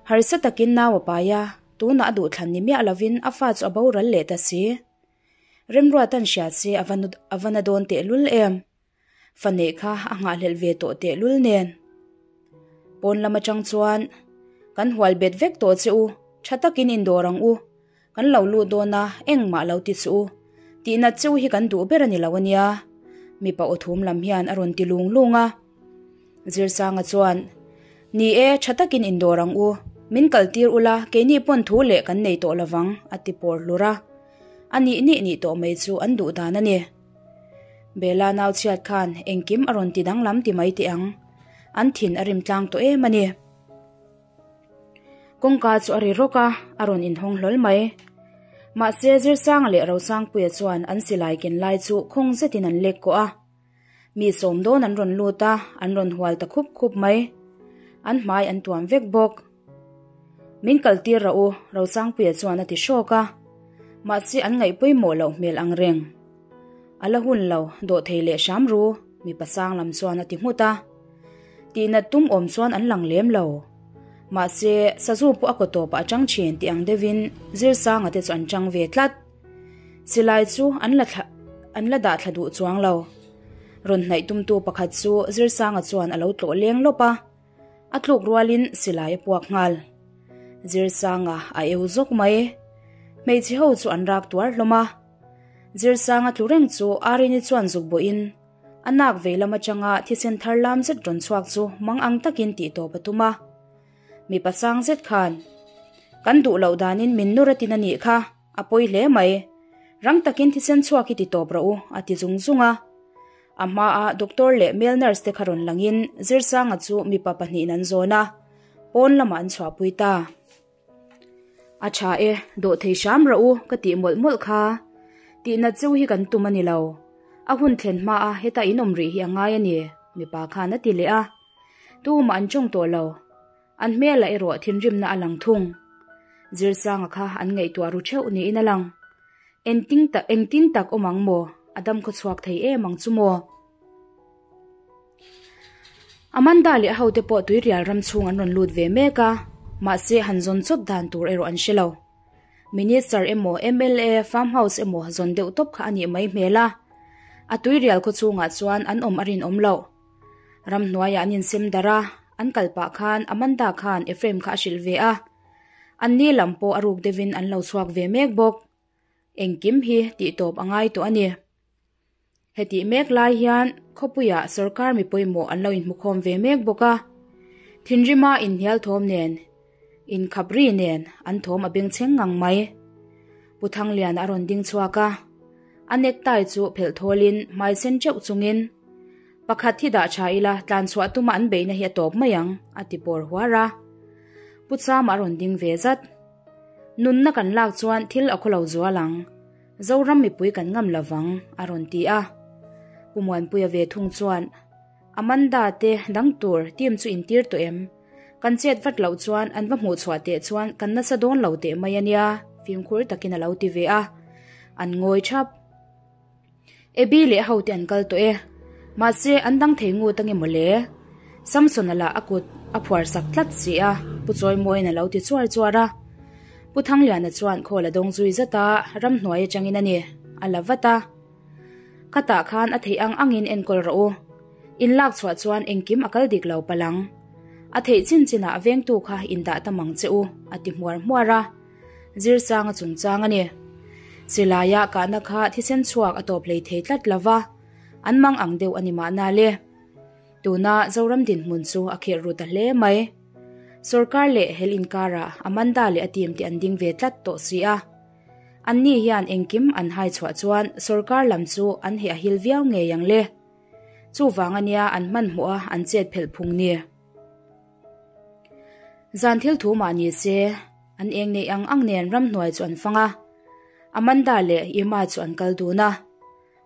Harsa takin nau a pai a, tunah a duhthlan ni miah lovin a fa chu a boral leh ta si. Remruatan hria se a va na dawn tehlul em? Fa neih kha a nghahhlelh ve tawh tehlul nen. Pawn lam atang chuan, Kan hual bet vek tawh che u, tha takin indawr ang u. Kan lo lut dawn a, engmah lo ti suh u. Tihnat che u hi kan duh ber a ni lo a nia. Mipa aw thum lam hian a rawn ti lung lung a. Zirsanga chuan, Ni e, tha takin indawr ang u. Min kaltir ula, keini pawn thu leh kan nei tawh lovang, a ti pawr hlur a. A nih nih nih tawh mai chu an duh dan a ni. Bella nau chhiat khan engkim a rawn ti danglam ti mai teh ang. An thin a rim tlang tawh em a ni. Kawngka chu a ri rawk a, a rawn inhawng hlawl mai. Mahse Zirsanga leh Rosangpuia chuan an silai ken lai chu khawng zetin an lek kawh a. Mi sawm dawn an rawn lut a, an rawn hual ta khup khup mai. An hmai an tuam vek bawk. Min kaltir rah u, Rosangpuia chuan a ti hrawk a. Mahse an ngaih pawimawh loh hmel ang reng. A la hun lo, dawh thei leh hram ru, mipa sang lam chuan a ti nghut a. Tihnat tum awm chuan an lang lem lo. Mahse, sazu pawh a kaw tawpah a tang thin tih ang deuhin Zirsanga te chu an tang ve tlat. Silai chu an la thla an la dah thla duh chuang lo. Rawn hnaih tumtu pakhat chu Zirsanga chuan a lo tlawh leng lawp a. A tluk rualin silai a puak nghal. Zirsanga a eu zawk mai. Hmeichhe ho chu an rak tuar hlawm a. Zirsanga tlu reng chu Arini chuan zuk bawhin a nak vei lam atanga thisen thar lam zet rawn chhuak chu mang ang takin tih tawp a tum a. Mipa sang zet khan, Kan duh loh danin min nur a tin a nih kha, a pawi hle mai. Rang takin thisen chhuak hi ti tawp rawh u, a ti zung zung a. A hmaa doctor leh male nurse te kha rawn langin Zirsanga chu mipa pahnihin an zawn a, pawn lamah an chhuahpui ta. A tha e, dawh thei hram rawh u ka tih mawlh mawlh kha. Tihnat cheu hi kan tum a ni lo. A hun thlen hmaa heta in awm rih hi a ngai a ni, mipa khan a ti leh a. Tumah an tawng tawh lo. An hmelah erawh thinrimna a lang thung. Zirsanga kha an ngaihtuah ru theuh niin a lang. Engtin tak engtin tak awm ang maw? A dam khaw chhuak thei em ang chu maw? Amanda leh a hote pawh tuirial ram chhung an rawn lut ve mek a, mahse han zawn chawp dan tur erawh an hre lo. Minister emaw mla farm house emaw zawn deuh tawp kha a nih mai hmel a, a tuirial khaw chhungah chuan an awm a rinawm loh. Ramhnuaiah an insem darh a, an kal pah khan Amanda khan Ephraim kha a hrilh ve a, anni lam pawh a ruk deuhin an lo chhuak ve mek bawk. Engkim hi tih tawp a ngai tawh a ni. Hetih mek lai hian khawpuiah sorkar mi pawimawh an lo inhmukhawm ve mek bawk a, thinrima inhnial thawm nen, inkhap ri nen an thawm a bengchheng ngang mai. Pu Thangliana a rawn ding chhuak a. A necktie chu phelh thawlin hmai sen teuh chungin, Pakhat hi dah tha ila, tlan chhuah tuma an beihna hi a tawp mai ang, a ti pawr huar a. Pu Chama a rawn ding ve zat. Nunna kan lak chuan thil a khawlo zual ang. Zoram mipui kan ngam lo vang, a rawn ti a. Pu Muanpuia ve thung chuan, Amanda te dang tur team chu intir tawh em? Kan chet vat loh chuan an va hmuh chhuah teh chuan kan nasa dawn lo teh mai a nia, fimkhur takin a lo ti ve a. An ngawi thap. Abby leh ho te an kal tawh e. Mahse, an dang thei ngut ange mawle. Samson-a lah a kut a phuar sak tlat si a, Pu Chawimawiin a lo ti chuar chuar a. Pu Thangliana chuan khawl a dawng zui zat a, ramhnuai atangin a ni, a la vat a. Khatah khan a theih ang angin enkawl rawh u. In lak chhuah chuan engkim a kal dik lo palh ang. A theih chin chinah vengtu kha indah ta mang che u, a ti hmuar hmuar a. Zirsanga chungchang a ni. Silaia kahna kha thisen chhuak a tawp hlei thei tlat lo va, an mang ang deuh a ni mahna le. Tuna Zoram dinhmun chu a khirh ru ta hle mai. Sorkar leh hel inkarah Amanda leh a team te an ding ve tlat tawh si a. Anni hian engkim an hai chhuah chuan sorkar lam chu an heh a hil viau ngei ang le. Chuvang a nia an hmanhmawh a an chet phelh phung ni. Zan thil thu mah ni se, an eng neih ang ang nen ramhnuai chu an fang a. Amanda leh Irma chu an kal dun a.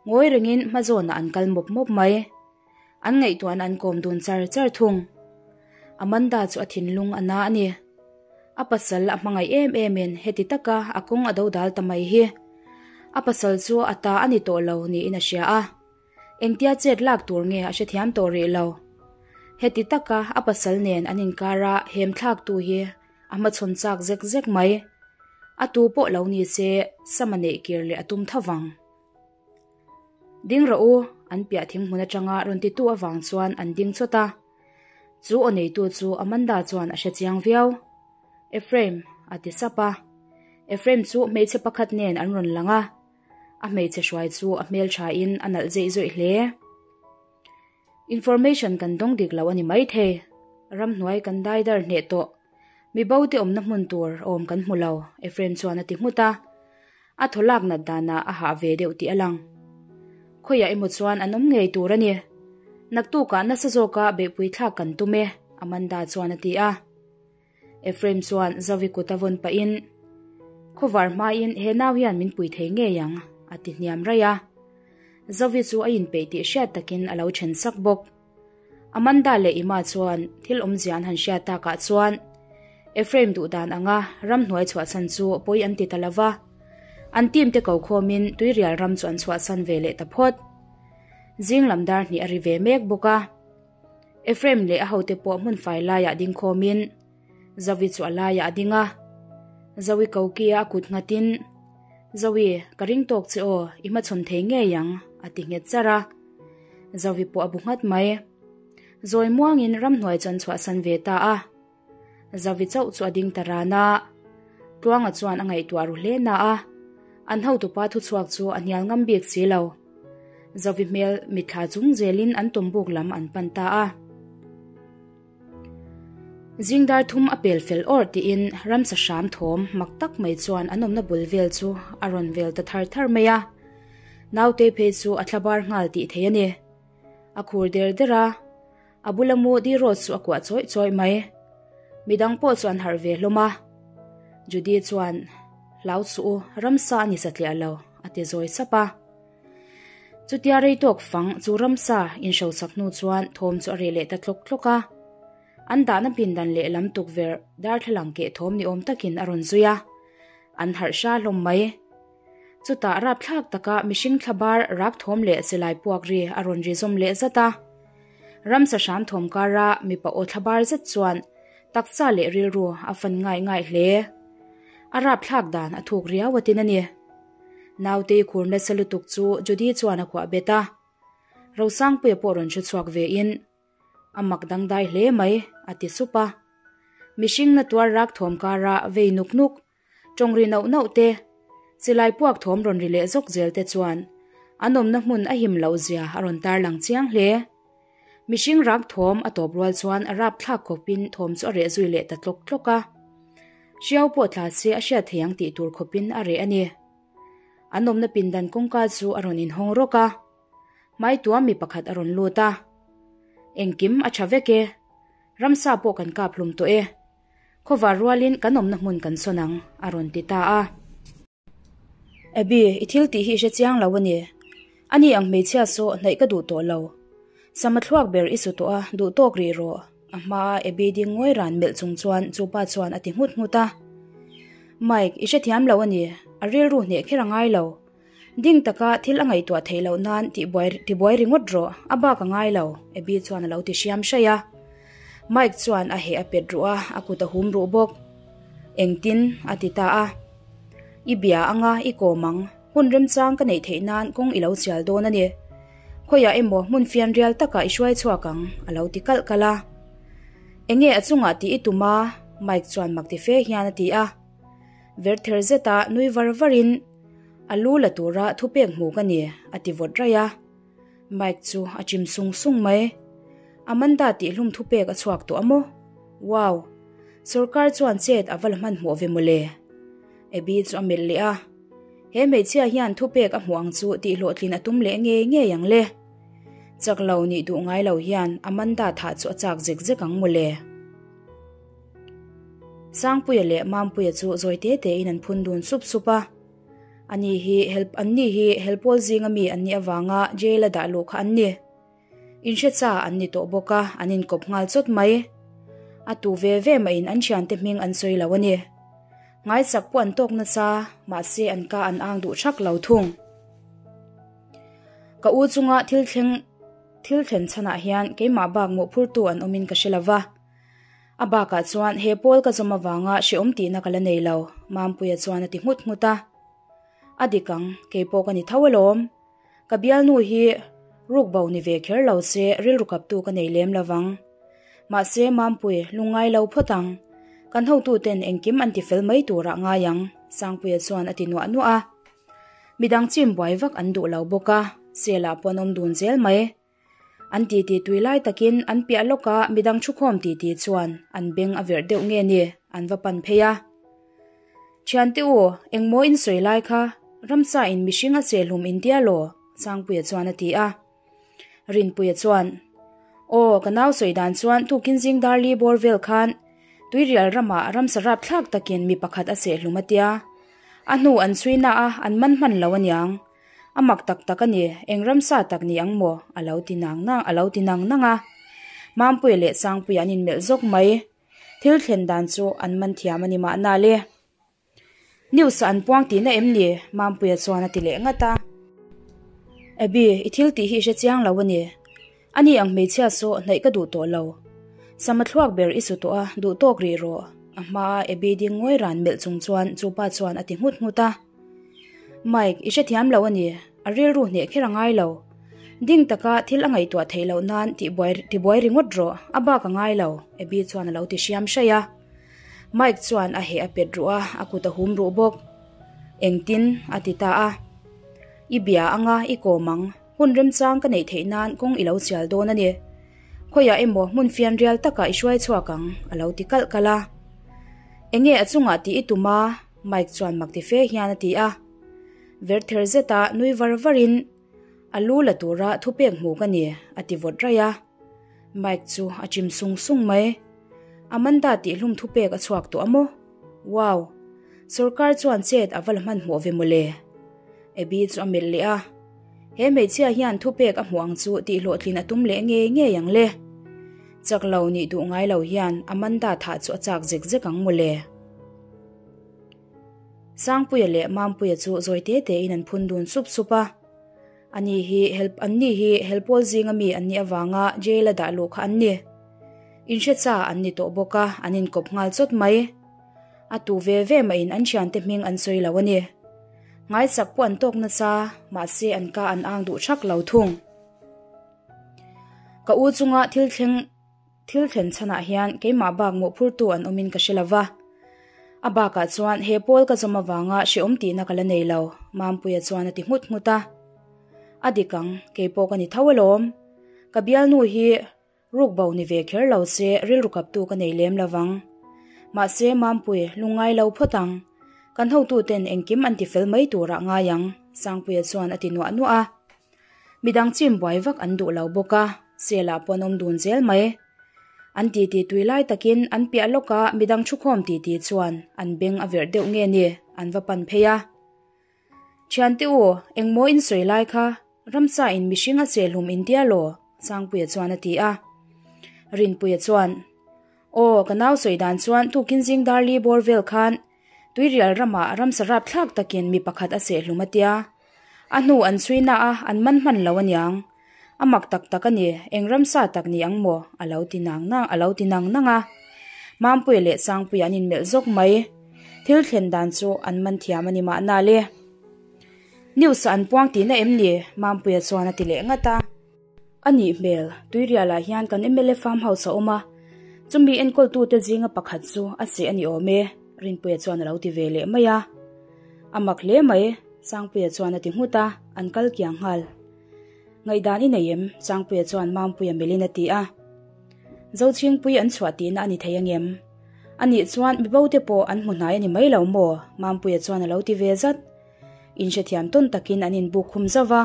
Ngawi rengin hmazawnah an kal mawp mawp mai. An ngaihtuahna an kawm dun char char thung. Amanda chu a thinlung a na a ni. A pasal a hmangaih em emin heti taka a kawng a dodal ta mai hi. A pasal chu a ta a ni tawh lo niin a hria a. Engtia chet lak tur nge a hrethiam tawh rih lo. Heti taka a pasal nen an inkara hem thlaktu hi a hmachhawn chak zek zek mai. A tu pawh lo ni se Sama neih kir leh a tum tho vang. Ding rawh u, an piah thinghmun atanga rawn titu avang chuan an ding chawt a. Chu aw neitu chu Amanda chuan a hrechiang viau. Ephraim, a ti sap a. Ephraim chu hmeichhe pakhat nen an rawn lang a. A hmeichhe hruai chu a hmelthain a nalh zeih zawih hle. Information kan dawng dik lo a ni maithei. Ramhnuai kan dai dar hneh tawh. Mi bo te awmna hmun tur awm kan hmu lo, Ephraim chuan a ti nghut a. A thaw lak nat danah a hah ve deuh tih a lang. Khawiah emaw chuan an awm ngei tur a ni. Naktukah nasa zawka beihpui thlak kan tum e, Amanda chuan a ti a. Ephraim chuan Zovi kut a vawn pahin, Khawvar hmain he nau hian min pui thei ngei ang, a ti hniam raih a. Zovi chu a inpeih tih hriat takin a lo then sak bawk. Amanda leh Ima chuan thil awmzia an han hriat takah chuan Ephraim duh dan anga ramhnuai chhuahsan chu pawi an ti ta lo va. An team te ko khawmin tuirial ram chu an chhuahsan ve leh ta phawt. Zing lam dar hnih a ri ve mek bawk a. Ephraim leh a hote pawh hmun fai laiah ding khawmin Zoe chu a laiah a ding a. Zoe kokia a kut nghatin, Zoe, ka ring tawk che aw, i hmachhawn thei ngei ang, a ti nghet char a. Zoe pawh a bu nghat mai. Zawi muangin ramhnuai chu an chhuahsan ve ta a. Zoe chauh chu a ding ta ran a. Tluanga chuan a ngaihtuah ru hle na a, an hotupa thuchhuak chu a hnial ngam bik si lo. Zovi hmel mitthla chung zelin an tawmbuk lam an pan ta a. Zingdar thum a pel fel awrh tiin ramsa hram thawm mak tak mai chuan an awmna bul vel chu a rawn vel ta thar thar mai a. Naute phei chu a thlabar nghal tih thei a ni. A khur der der a, a bula mu Diros chu a kuah chawih chawih mai. Midang pawh chu an harh ve hlawm a. Judy chuan, Hlau suh u, ramsa a ni satliah lo, a ti zawi sap a. Chutia rei tawk fang chu ramsa inhrosak hnu chuan thawm chu a reh leh ta tlawk tlawk a. An dahna pindan lehlam tukverh darthlalang keh thawm ni awm takin a rawn zui a. An harh hra hlawm mai. Chutah rapthlak taka mihring thlabar rak thawm leh silai puak ri a rawn ri zawm leh zat a. Ramsa hram thawm kara mipa aw thlabar zet chuan taksa leh rilru a fan ngai ngai hle. A rapthlak dan a thuk riau a tin a ni. Nautei khur nasa lutuk chu Judy chuan a kuah bet a. Rosangpuia pawh rawn hre chhuak ve in, A mak dangdai hle mai, a ti sup a. Mihring na tuar rak thawm kara vei nuk nuk, tawng ri nauh nauh te, silai puak thawm rawn ri leh zawk zel te chuan an awmna hmun a him loh zia a rawn tarlang chiang hle. Mihring rak thawm a tawp rual chuan a rap thlak khawpin thawm chu a reh zui leh ta tlawk tlawk a. Hriau pawh tla se a hriat thei ang tih tur khawpin a reh a ni. An awmna pindan kawngka chu a rawn inhawng rawk a, hmai tuam mi pakhat a rawn lut a. Engkim a tha vek e, ramsa pawh kan kap hlum tawh e. Khawvar rualin kan awmna hmun kan sawn ang, a rawn ti ta a. Abby, i thil tih hi i hre chiang lo a ni. Ani ang hmeichhia saw hnaih ka duh tawh lo. Sama thluak ber i su tawh a, duh tawk rih rawh. A hmaa Abby ding ngawi ran melh chung chuan chu pa chuan a ti nghut nghut a. Mike, i hrethiam lo a ni. A rilru hneh kher a ngai lo. Ding taka thil a ngaihtuah theih loh nan tihbuai tibuai ringawt rawh, a bak a ngai lo, Abby chuan a lo ti hriam hraih a. Mike chuan a heh a pet ruh a, a kut a hum ruh bawk. Engtin? a ti ta a. I bia anga i kawm ang, hun remchang ka neih theih nan kawng i lo chial dawn a ni. Khawiah emaw hmun fianrial takah i hruai chhuak ang, a lo ti kalh kalh a. Enge a chungah tih i tum a? Mike chuan mak ti fe hian a ti a. Verther zeta nui var varin, A lu la tura thupek hmu ka ni, a ti vawt raih a. Mike chu a chim sung sung mai. Amanda tihhlum thupek a chhuak tawh a maw? Wow! Sorkar chuan chet a va la hmanhmawh ve mawle. Abby chu a melh leh a. He hmeichhia hian thupek a hmuh ang chu tihhlawhtlin a tum leh ngei ngei ang le. Chak lo nih duh ngai lo hian Amanda thah chu a chak zek zek ang mawle. Sangpuia leh Mampuia chu zawi te tein an phun dun sup sup a. Ani hi hel anni hi helpawl zinga mi an nih avanga jail a dah luh kha an ni. Inhre cha an ni tawh bawk a, an inkawp nghal chawt mai. A tu ve ve mahin an thiante hming an sawi lo a ni. Ngaichak pawh an tawk nasa, mahse an ka an ang duh thak lo thung. Ka u chunga thil thleng thil thlen chhanah hian keimah bak mawhphurtu an awmin ka hre lo va. A bakah chuan he pawl ka zawm avanga hrehawm tihna ka la nei lo, Mampuia chuan a ti nghut nghut a. A dik ang, kei pawh ka ni tho alawm. Ka bialnu hi ruk bo ni ve kher lo se rilru kaptu ka nei lem lovang. Mahse Mampui, lungngai lo phawt ang. Kan hotuten engkim an ti fel mai turah ngai ang, Sangpuia chuan a ti nuah nuah a. Midang chim buai vak an duh lo bawk a, Sela pawh an awm dun zel mai. An titi tui lai takin an piah lawka midang thukhawm titi chuan an beng a verh deuh nge ni an va pan phei a. Thiante u, engmaw in sawi lai kha ramsa in mihring a che hlum in tia law? Sangpuia chuan a ti a. Rinpuia chuan, Aw, ka nau sawi dan chuan tukin zing darli bawr vel khan Tuirial ramah ramsa rapthlak takin mi pakhat a seh hlum a tia. A hnu an chhui na a, an man hman lo aniang. A mak tak tak a ni, eng ramsa tak ni ang maw? A lo ti nang nang, a lo ti nang nang a. Mampuia leh Sangpuia an inmelh zawk mai. Thil thlen dan chu an man thiam a ni mahna le. News ah an puang tihna em ni? Mampuia chuan a ti leh ngat a. Abby, i thil tih hi i hre chiang lo a ni. Ani ang hmeichhia saw hnaih ka duh tawh lo. Sama thluak ber i su tawh a, duh tawk rih rawh. A hmaa Abby ding ngawi ran melh chung chuan chu pa chuan a ti nghut nghut a. Mike, i hrethiam lo a ni. A rilru hneh kher a ngai lo. Ding taka thil a ngaihtuah theih loh nan tihbuai tibuai ringawt rawh, a bak a ngai lo, Abby chuan a lo ti hriam hraih a. Mike chuan a heh a pet ruh a, a kut a hum ruh bawk. Engtin? a ti ta a. I bia anga i kawm ang, hun remchang ka neih theih nan kawng i lo chial dawn a ni. Khawiah emaw hmun fianrial takah i hruai chhuak ang, a lo ti kalh kalh a. Enge a chungah tih i tum a? Mike chuan mak ti fe hian a ti a. Verther zeta nui var varin, A lu la tura thupek hmu ka ni, a ti vawt raih a. Mike chu a chim sung sung mai. Amanda tihhlum thupek a chhuak tawh a maw? Wow! Sorkar chuan chet a va la hmanhmawh ve mawle. Abby chu a melh leh a. He hmeichhia hian thupek a hmuh ang chu tihhlawhtlin a tum leh ngei ngei ang le. Chak lo nih duh ngai lo hian Amanda thah chu a chak zek zek ang mawle. Sangpuia leh Mampuia chu zawi te tein an phun dun sup sup a. Ani hi hel anni hi helpawl zinga mi an nih avanga jail a dah luh kha an ni. Inhre cha an ni tawh bawk a, an inkawp nghal chawt mai. A tu ve ve mahin an thiante hming an sawi lo a ni. Ngaichak pawh an tawk nasa, mahse an ka an ang duh thak lo thung. Ka u chunga thil thleng Thil thlen chhanah hian keimah bak mawhphurtu an awmin ka hre lo va. A bakah chuan he pawl ka zawm avanga hrehawm tihna ka la nei lo, Mampuia chuan a ti nghut nghut a. A dik ang, kei pawh ka ni tho alawm. Ka bialnu hi ruk bo ni ve kher lo se rilru kaptu ka nei lem lo vang. Mahse Mampui, lungngai lo phawt ang. Kan hotuten engkim an ti fel mai turah ngai ang, Sangpuia chuan a ti nuah nuah a. Midang chim buai vak an duh lo bawk a, Sela pawh an awm dun zel mai. An titi tui lai takin an piah lawka midang thukhawm titi chuan an beng a verh deuh nge ni an va pan phei a. Thiante u, engmaw in sawi lai kha ramsa in mihring a chehlum in tia law? Sangpuia chuan a ti a. Rinpuia chuan, Aw, ka nau sawi dan chuan tukin zing darli bawr vel khan Tuirial ramah ramsa rapthlak takin mi pakhat a chehlum a tia. A hnu an chhui na a, an man hman lo aniang. A mak tak tak a ni, eng ramsa tak ni ang maw? A lo ti nang nang, a lo ti nang nang a. Mampuia leh Sangpuia an inmelh zawk mai. Thil thlen dan chu an man thiam a ni mahna le. News ah an puang tihna em ni? Mampuia chuan a ti leh ngat a. A nih hmel, Tuirialah hian kan mla farm house a awm a, chumi enkawltute zinga pakhat chu a seh a ni awm e, Rinpuia chuan a lo ti ve leh mai a. A mak hle mai, Sangpuia chuan a ti nghut a, an kal kiang nghal. Ngaihdan i nei em? Sangpuia chuan Mampuia melhin a ti a. Zochhingpui an chhuah tihna a ni thei angem? A nih chuan mibo te pawh an hmu hnai a ni mai lo maw? Mampuia chuan a lo ti ve zat. Inhrethiam tawn takin an inbuk khum zauh va,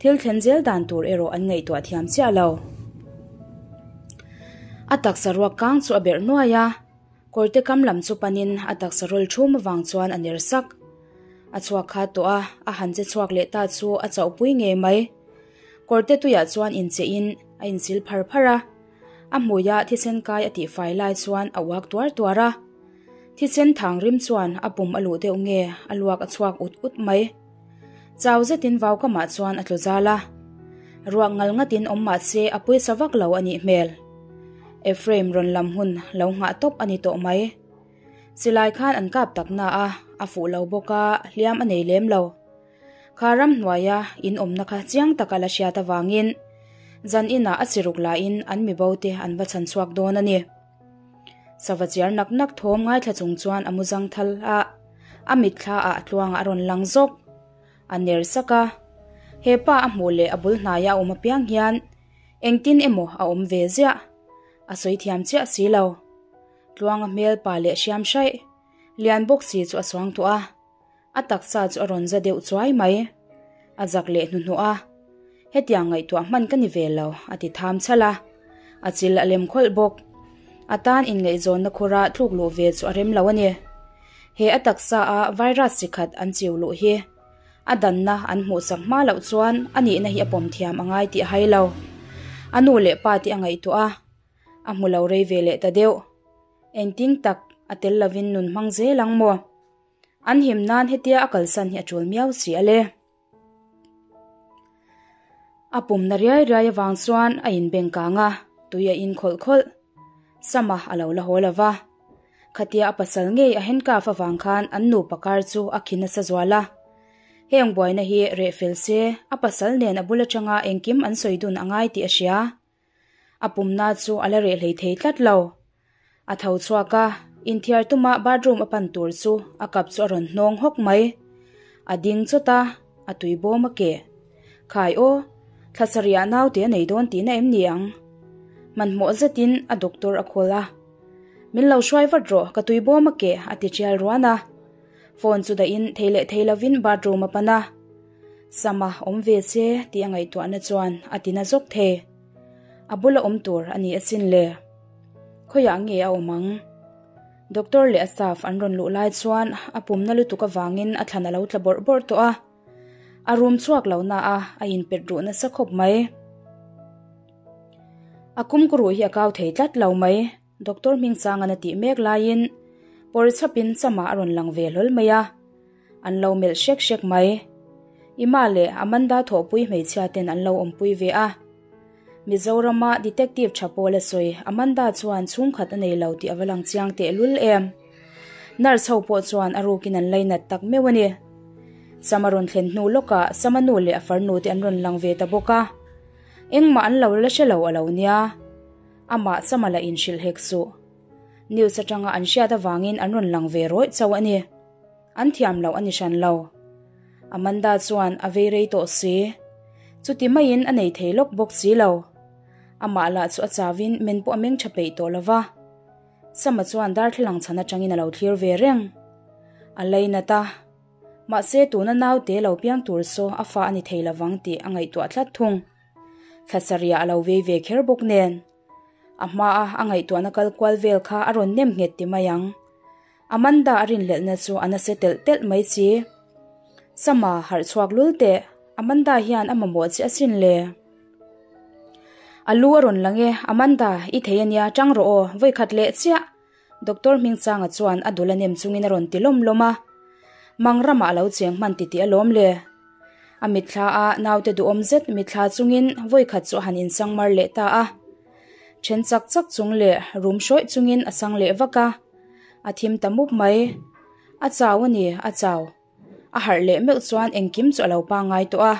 thil thlen zel dan tur erawh an ngaihtuah thiam chiah lo. A taksa ruak kang chu a berh nuai a, kawrte kam lam chu panin a taksa rawl thum avang chuan a ner sak. A chhuak kha tawh a, a han che chhuak leh ta chu a chauhpui ngei mai. Kawrte tuiah chuan inchehin a insil phar phar a, a hmuia thisen kai a tihfai lai chuan a uak tuar tuar a. Thisen thang rim chuan a pum a luh deuh nge a luak a chhuak ut ut mai. Chau zetin vau kamah chuan a tlu zal a. Ruak ngal ngatin awm mah se a pawisa vak lo a nih hmel. Ephraim rawn lam hun lo nghah tawp a ni tawh mai. Silai khan an kap tak na a, a fuh lo bawk a, hliam a nei lem lo. Kha ramhnuaia in awmna kha chiang taka la hriat avangin zan inah a siruk lahin an mibo te an va chhan chhuak dawn a ni. Sava chiar nak nak thawm ngaithla chung chuan a mu zang thal a, a mitthla ah tluangah a rawn lang zawk. A ner sak a, he pa a hmuh leh a bul hnaia a awm apiang hian engtin emaw a awm ve ziah. A sawi thiam chiah si lo. Tluanga hmel pa leh hriam hraih lian bawk si chu a suang tawh a. A taksa chu a rawn za deuh chuai mai. A zak leh hnuhnawh a, Hetiang ngaihtuah hman ka ni ve lo, a ti tham chhalh a. A chil a lem khawlh bawk. A tan inngaihzawnna khura tluk luh ve chu a rem lo a ni. He a taksa a virus chi khat an chiu luh hi a danna an hmuhsak hma loh chuan a nihna hi a pawm thiam a ngai tih a hai lo. A nu leh pa te a ngaihtuah a, a hmu lo rei ve leh ta deuh. Engtin tak a tel lovin nun hmang zel ang maw? An him nan hetia a kalsan hi a tul miau si a le. A pumna riai riai avang chuan a inbeng kang a, tui a in khawlh khawlh. Sama a lo la haw lo va. Khatia a pasal ngei a handcuff avang khan an nupa kar chu a khi nasa zual a. Heng buaina hi reh fel se, a pasal nen a bul atanga engkim an sawi dun a ngai tih a hria. A pumna chu a la reh hlei thei tlat lo. A tho chhuak a, inthiar tuma bathroom a pan tur chu a kap chu a rawn hnawng hawk mai. A ding chawt a, a tui bawm a keh. Khai aw, thla sarih ah naute a nei dawn tihna em ni ang? Hmanhmawh zetin a doctor a call a. Min lo hruai vat rawh, ka tui bawm a keh, a ti tial ruan a. Phone chu dahin thei leh thei lovin bathroom a pan a. Sama awm ve che tih a ngaihtuahna chuan a ti na zawk thei. A bula awm tur a ni asin le. Khawiah nge a awm ang? Doctor leh a staff an rawn luh lai chuan a pumna lutuk avangin a thlan a lo tla bawrh bawrh tawh a. A rum chhuak lo na a, a inpet ruh nasa khawp mai. A kumkuruh hi a kau thei tlat lo mai. Doctor Hmingsanga'n a tih mek laiin pawr chhapin Chama a rawn lang ve hlawl mai a, an lo melh hrek hrek mai. Ima leh Amanda thawhpui hmeichhia ten an lo awmpui ve a. Mizorama Detective tha pawl a sawi, Amanda chuan chhungkhat a nei lo tih a va lang chiang tehlul em. Nurse ho pawh chuan a rukin an lainat tak meuh a ni. Chama rawn thlen hnu lawkah Sama nu leh a farnu te an rawn lang ve ta bawk a. Engmah an lo la hre lo a lo nia. Amah Sama la inhrilh hek suh. News atanga an hriat avangin an rawn lang ve rawih chauh a ni. An thiam loh a ni hran lo. Amanda chuan a vei rei tawh si. Chuti maiin a nei thei lawk bawk si lo. Amah lah chu a chauin men pawh a meng tha peih tawh lo va. Sama chuan darthlalang chhan atangin a lo thlir ve reng. A lainat a. Mahse tuna naute lo piang tur saw a fa a ni thei lovang tih a ngaihtuah tlat thung. Thla sarih a lo vei ve kher bawk nen. A hmaa a ngaihtuahna kal kual vel kha a rawn nem nghet ti mai ang. Amanda a rinhlelhna chu a nasa telh telh mai si. Sama harh chhuak lul teh, Amanda hian a mamawh che asin le. A lu a rawn lang e, Amanda, i thei ania, tang rawh aw, vawikhat leh chiah. Doctor Hmingchanga chuan a dul a nem chungin a rawn ti lawm lawm a. Mang ramah a lo cheng hman titih alawm le. A mitthla a naute duhawm zet mitthla chungin vawikhat chu a han insang mar leh ta a. Then chak chak chung leh rum hrawih chungin a sang leh vak a. A thim ta mup mai. A chau a ni, a chau. A harh leh meuh chuan engkim chu a lo pangngai tawh a.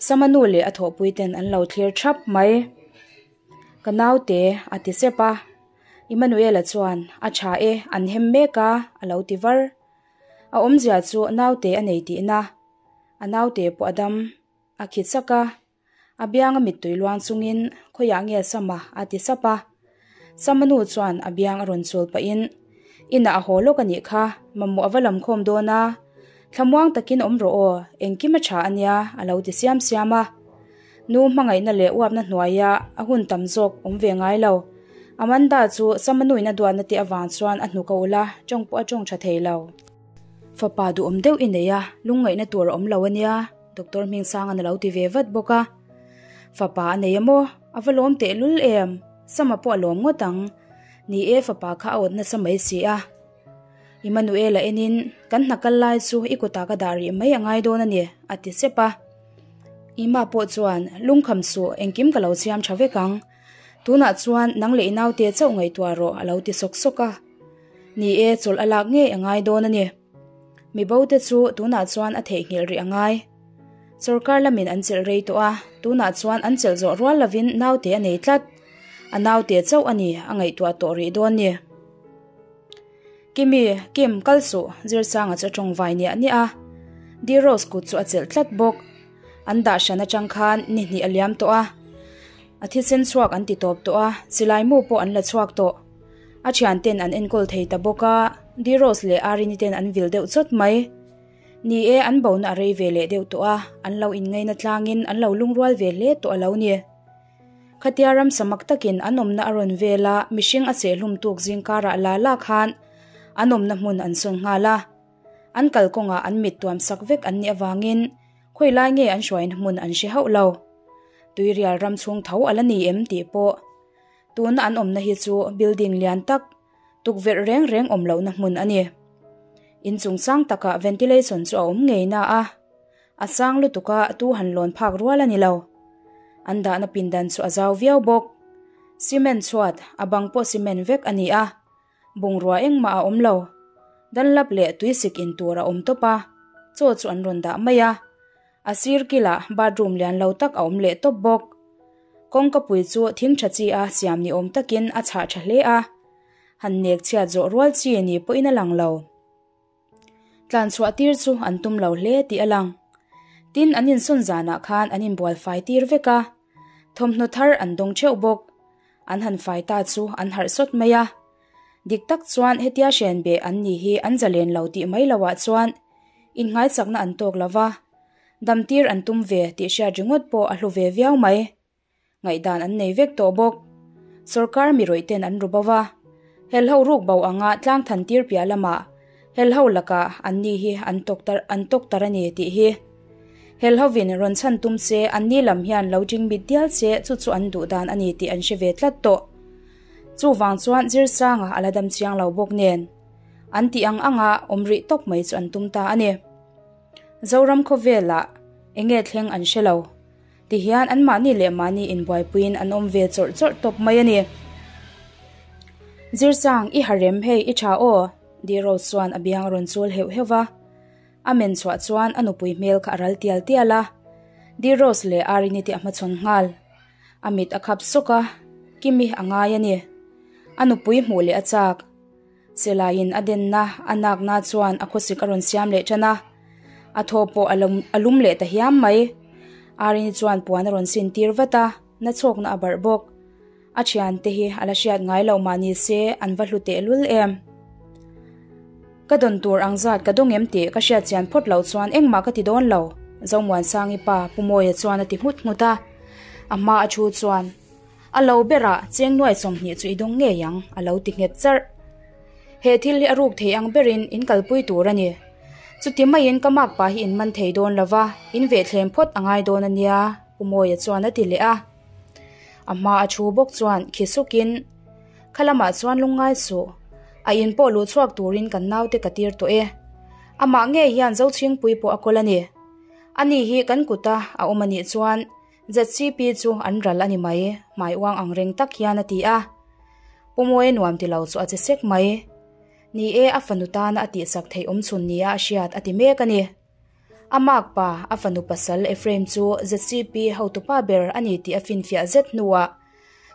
Sama nu leh a thawhpui ten an lo thlir thap mai. Ka naute a ti sep a. Immanuela chuan, A tha e, an hem mek a, a lo ti var. A awmzia chu naute a nei tihna. A naute pawh a dam. A khi chak a. A bianga mittui luang chungin, Khawiah nge Sama? a ti sap a. Sama nu chuan a biang a rawn chul pahin, Inah a haw lawk a nih kha, mamawh a va lam khawm dawn a. Thlamuang takin awm rawh aw, engkim a tha a nia, a lo ti siam siam a. Nu hmangaihna leh uapna hnuaia a hun tam zawk awm ve ngai lo. Amanda chu Sama nuin a duatna te avang chuan a hnuk a ulh a, tawng pawh a tawng tha thei lo. Fapa duhawm deuh i nei a, lungngaihna tur a awm lo a nia, Doctor Hmingsanga'n a lo ti ve vat bawk a. Fapa a nei a maw? A va lawm tehlul em? Sama pawh a lawm ngawt ang. Ni e, fapa kha a awt nasa mai si a. Immanuela enin, Kan hna kal lai chu i kutah ka dah rih mai a ngai dawn a ni, a ti sep a. Ima pawh chuan, Lungkham suh, engkim ka lo siam tha vek ang. Tunah chuan nang leh i naute chauh ngaihtuah rawh, a lo ti sawk sawk a. Ni e, chawlh a lak ngei a ngai dawn a ni. Mibo te chu tunah chuan a theihnghilh rih a ngai. Sorkar lamin an chelh rei tawh a, tunah chuan an chelh zawh rual lovin naute a nei tlat. A naute chauh a ni, a ngaihtuah tawh rih dawn ni. Kimi, Kim, kal suh, Zirsanga chu a tawng vai niah niah a. D-Rose kut chu a chelh tlat bawk. An dah hran atang khan ni hnih a liam tawh a. A thisen chhuak an ti tawp tawh a, silai mu pawh an la chhuak tawh. A thianten an enkawl thei ta bawk a, D-Rose leh Arini ten an vil deuh chawt mai. Ni e, an bona a rei ve leh deuh tawh a, an lo inngaina tlangin an lo lungrual ve hle tawh a lo ni. Khatia ramsa mak takin an awmna a rawn vel a, mihring a chehhlum tuk zing karah la la khan an awmna hmun an sawn nghal a. An kalkawngah an mit tuam sak vek an nih avangin khawi lai nge an hruaina hmun an hre hauh lo. Tuirial ram chhung tho a la ni em tih pawh tuna an awmna hi chu building lian tak, tukverh reng reng awm lohna hmun a ni. Inchung sang takah ventilation chu a awm ngei na a. A sang lutuk a, tu han lawn phak rual a ni lo. An dahna pindan chu a zau viau bawk. Cement chhuat, a bang pawh cement vek a ni a, bungrua engmah a awm lo. Dunlap leh tuisik in tur a awm tawp a, chaw chu an rawn dah mai a. A sir kilah bathroom lian lo tak a awm leh tawp bawk. Kawngkapui chu thing tha chi a siam ni awm takin a chhah tha hle a, han nek chhiat zawh rual chi ni pawhin a lang lo. Tlan chhuah tir chu an tum lo hle tih a lang. Tin, an insawn zanah khan an inbual fai tir vek a, thawmhnaw thar an dawng theuh bawk. An han fai ta chu an harh sawt mai a. Dik tak chuan hetia hren beh an ni hi an zalen lo tih mai loah chuan innghaichakna an tawk lo va, damtir an tum ve tih hriat ringawt pawh a hlu ve viau mai. Ngaihdan an nei vek tawh bawk. Sorkar mi rawih ten an ru bo va, helho ruk bo anga tlang than tir piah lamah helho lakah an ni hi an tawk tar an tawk tar a ni tih hi. Helhovin rawn chhan tum se an ni lam hian lo ṭing mit dial se chu chu an duh dan a ni tih an hre ve tlat tawh. Chuvang chuan Zirsanga a la dam chiang lo bawk nen an tih ang anga awm rih tawp mai chu an tum ta a ni. Zoram khawvelah enge thleng an hre lo. Tihian anmahni leh mahni inbuaipuiin an awm ve chawrh chawrh tawp mai a ni. Zirsang, i harem hei, i tha aw, D-Rose chuan a biang a rawn chul heuh heuh va. A men chhuah chuan a nupui hmel kha a ral tial tial a. D-Rose leh Arini te a hmachhawn nghal. A mit a khap sawk a, Kimi a ngai a ni. A nupui hmuh leh a chak. Silaiin a denna a nakna chuan a khawsik a rawn siam leh tan a, a thaw pawh a lum leh ta hiam mai. Arini chuan puan a rawn sin tir vat a, na chhawkna a barh bawk. A thiante hi a la hriat ngai loh mah ni se an va hlu tehlul em. Ka dawn tur ang zat ka dawng em tih ka hriat chian phawt loh chuan engmah ka ti dawn lo, Zomuansangi pa Pu Mawia chuan a ti nghut nghut a. A hma a thu chuan, A lo berah cheng nuai 20 chu i dawng ngei ang, a lo ti nghet charh. He thil hi a ruk thei ang berin in kalpui tur a ni. Chuti maiin ka makpa hi in man thei dawn lova, in vehthlem phawt a ngai dawn a nia, Pu Mawia chuan a ti leh a. A hma a thu bawk chuan khi sukin, Kha lamah chuan lungngai suh, a in pawh luh chhuak turin kan naute ka tir tawh e. Amah ngei hian Zochhingpui pawh a kawl a ni. Ani hi kan kuta a awm a nih chuan ZCP chu an ral a ni mai, hmai uang ang reng tak hian a ti a. Pu Mawia nuam ti lo chu a che sek mai. Ni e, a fanu tana a tihsak theih awm chhun nia a hriat a ti mek a ni. A mak pa, a fanu pasal Ephraim chu ZCP hotupa ber a ni tih a finfiah zet hnuah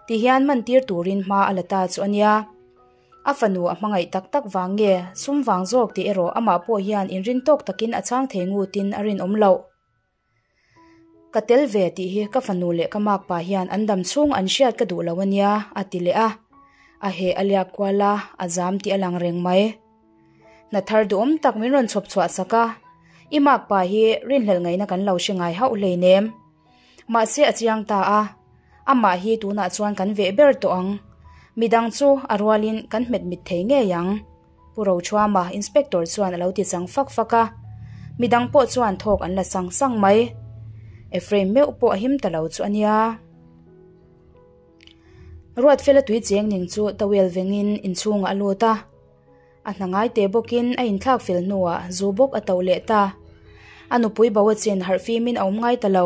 ti hian man tir turin hma a la ta chu a nia. A fanu a hmangaih tak tak vang nge sum vang zawk tih erawh amah pawh hian inring tawk takin a chhang thei ngutin a rinawm loh. Ka tel ve tih hi ka fanu leh ka makpa hian an dam chhung an hriat ka duh lo a nia, a ti leh a. A heh a liak kual a, a zam tih a lang reng mai. Hna thar duhawm tak min rawn chhawp chhuah sak a, i makpa hi rinhlelh ngaihna kan lo hre ngai hauh hleinem. Mahse a chiang ta a, amah hi tunah chuan kan veh ber tawh ang. Midang chu a rualin kan hmet mit thei ngei ang. Pu Rochhuama, Inspector chuan a lo ti chang fak fak a, midang pawh chuan thawk an la sang sang mai. Ephraim meuh pawh a him ta lo chu a nia. Ruatfela tui cheng ning chu towel vengin inchhungah a lut a, a hna ngai teh bawkin a inthlak fel hnuah zu bawk a toh leh ta. A nupui bo a chin harh fimin a awm ngai ta lo.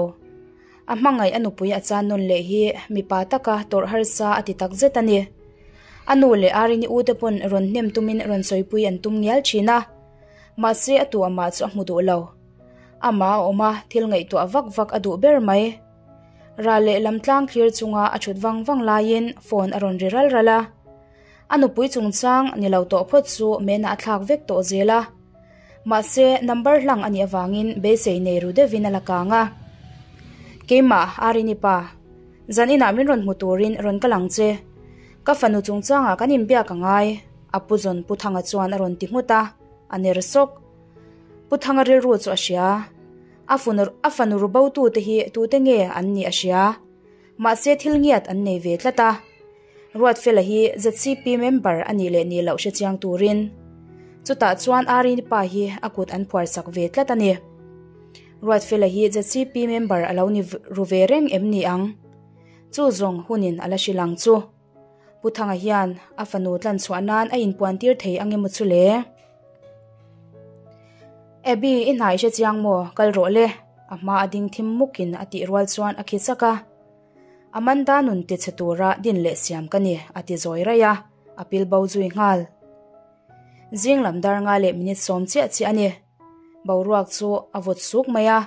A hmangaih a nupui a chan nawn leh hi mipa taka tawrh harsa a ti tak zet a ni. A nu leh Arini u te pawn rawn hnem tumin rawn sawipui an tum ngial thin a, mahse a tu amah chu a hmu duh lo. Amah a awm a, thil ngaihtuah vak vak a duh ber mai. Ral leh lam tlang thlir chunga a thut vang vang laiin phone a rawn ri ral ral a. A nupui chungchang ni lo tawh phawt chu Mena a thlak vek tawh zel a. Mahse, number hlang a nih avangin beisei nei ru deuhin a la kang a. Keimah, Arini pa, zan inah min rawn hmu turin rawn kal ang che. Ka fanu chungchangah kan inbiak a ngai, a pu zawn Pu Thanga chuan a rawn ti nghut a, a ner sawk. Pu Thanga rilru chu a hria. A a fanu ru botute hi tute nge an nih a hria. Mahse thil ngiat an nei ve tlat a. Ruatfela hi ZCP member a nih leh nih loh hre chiang turin chutah chuan Arini pa hi a kut an phuar sak ve tlat a ni. Ruatfela hi ZCP member a lo ni ru ve reng em ni ang? Chu zawng hunin a la hrilh ang chu. Pu Thanga hian a fanu tlan chhuah nan a inpuan tir thei ang emaw chu le? Abby i hnai hre chiang maw? Kal rawh le, a hma a ding thim mukin a tih rual chuan a khi chak a. Amanda nun tichhe tura din leh siam ka ni, a ti zawi raih a, a pil bo zui nghal. Zing lam dar nga leh minute 10 chiah chiah a ni. Boruak chu a vawt suk mai a,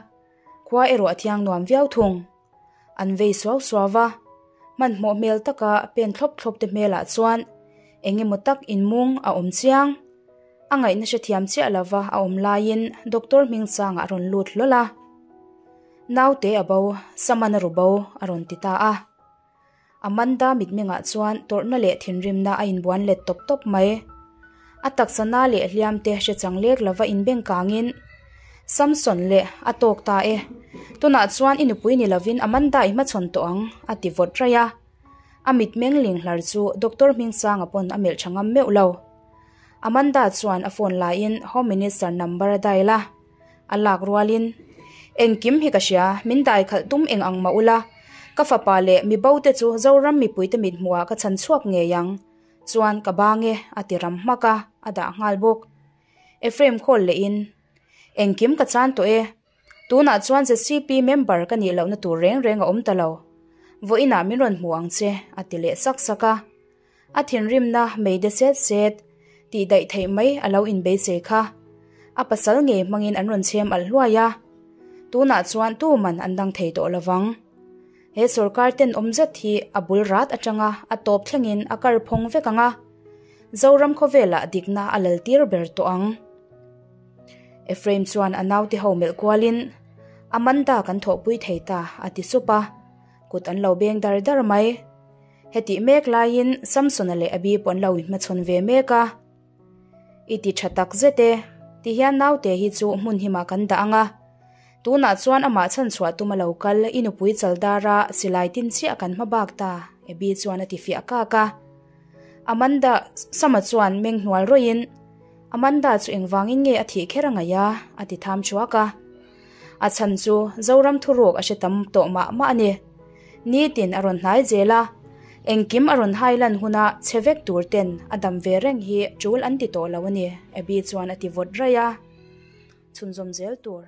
khua erawh a thiang nuam viau thung. An vei suau suau va, hmanhmawh hmel taka pen thlawp thlawp te hmelah chuan eng emaw tak inmung a awm chiang. A ngaihna hrethiam chiah lova a awm laiin Doctor Hmingsanga a rawn lut hlawl a. Naute a bo, Saman a ru bo, a rawn ti ta a. Amanda mitmengah chuan tawrhna leh thinrimna a inbuan let tawp tawp mai. A taksa na leh hliam te hre chang lek lova inbeng kangin, Samson leh a tawk ta e, tunah chuan i nupui ni lovin Amanda i hmachhawn tawh ang, a ti vawt raih a. A mitmeng ling hlar chu Doctor Hmingsanga pawn a melh tha ngam meuh lo. Amanda chuan a phone laiin Home Minister number a dial a. A lak rualin, Engkim hi ka hria, min dai khalh tum eng ang mah ula, ka fapa leh mi bo te chu Zoram mipuite mit hmuhah ka chhan chhuak ngei ang. Chuan ka bang e, a ti ram hmak a, a dah nghal bawk. Ephraim call lehin, Engkim ka chan tawh e, tunah chuan ZCP member ka nih lohna tur reng reng a awm ta lo. Vawiinah min rawn hmu ang che, a ti leh sak sak a. A thinrimna mei de set set tih daih theih mai a lo inbeisei kha. A pasal ngei hmangin an rawn chhem alh hluai a, tunah chuan tuman an dang thei tawh lovang. He sorkar tenawm zet hi a bul rat atanga a tawp thlengin a kar phawng vek ang a, Zoram khawvelah dikna a lal tir ber tawh ang. Ephraim chuan a naute ho melh kualin, Amanda kan thawhpui thei ta, a ti sup a, kut an lo beng dar dar mai. Hetih mek laiin Samsona leh Abi pawh an lo inhmachhawn ve mek a. I ti tha tak zet e, ti hian naute hi chu hmun himah kan dah ang a. Tunah chuan amah chhanchhuah tum a lo kal, i nupui chaldara silai tin chiah kan hma bak ta, Abby chuan a ti fiah kak a. Amanda, Sama chuan meng hnual rawih in, Amanda chu engvangin nge a thih kher a ngaih a? a ti tham thuak a. A chhan chu Zoram thuruk a hre tam tawh mah mah a ni. Nitin a rawn hnai zel a, engkim a rawn hai lan huna che vek tur ten a dam ve reng hi tul an ti tawh lo a ni, Abby chuan a ti vawt raih a. Chhunzawm zel tur.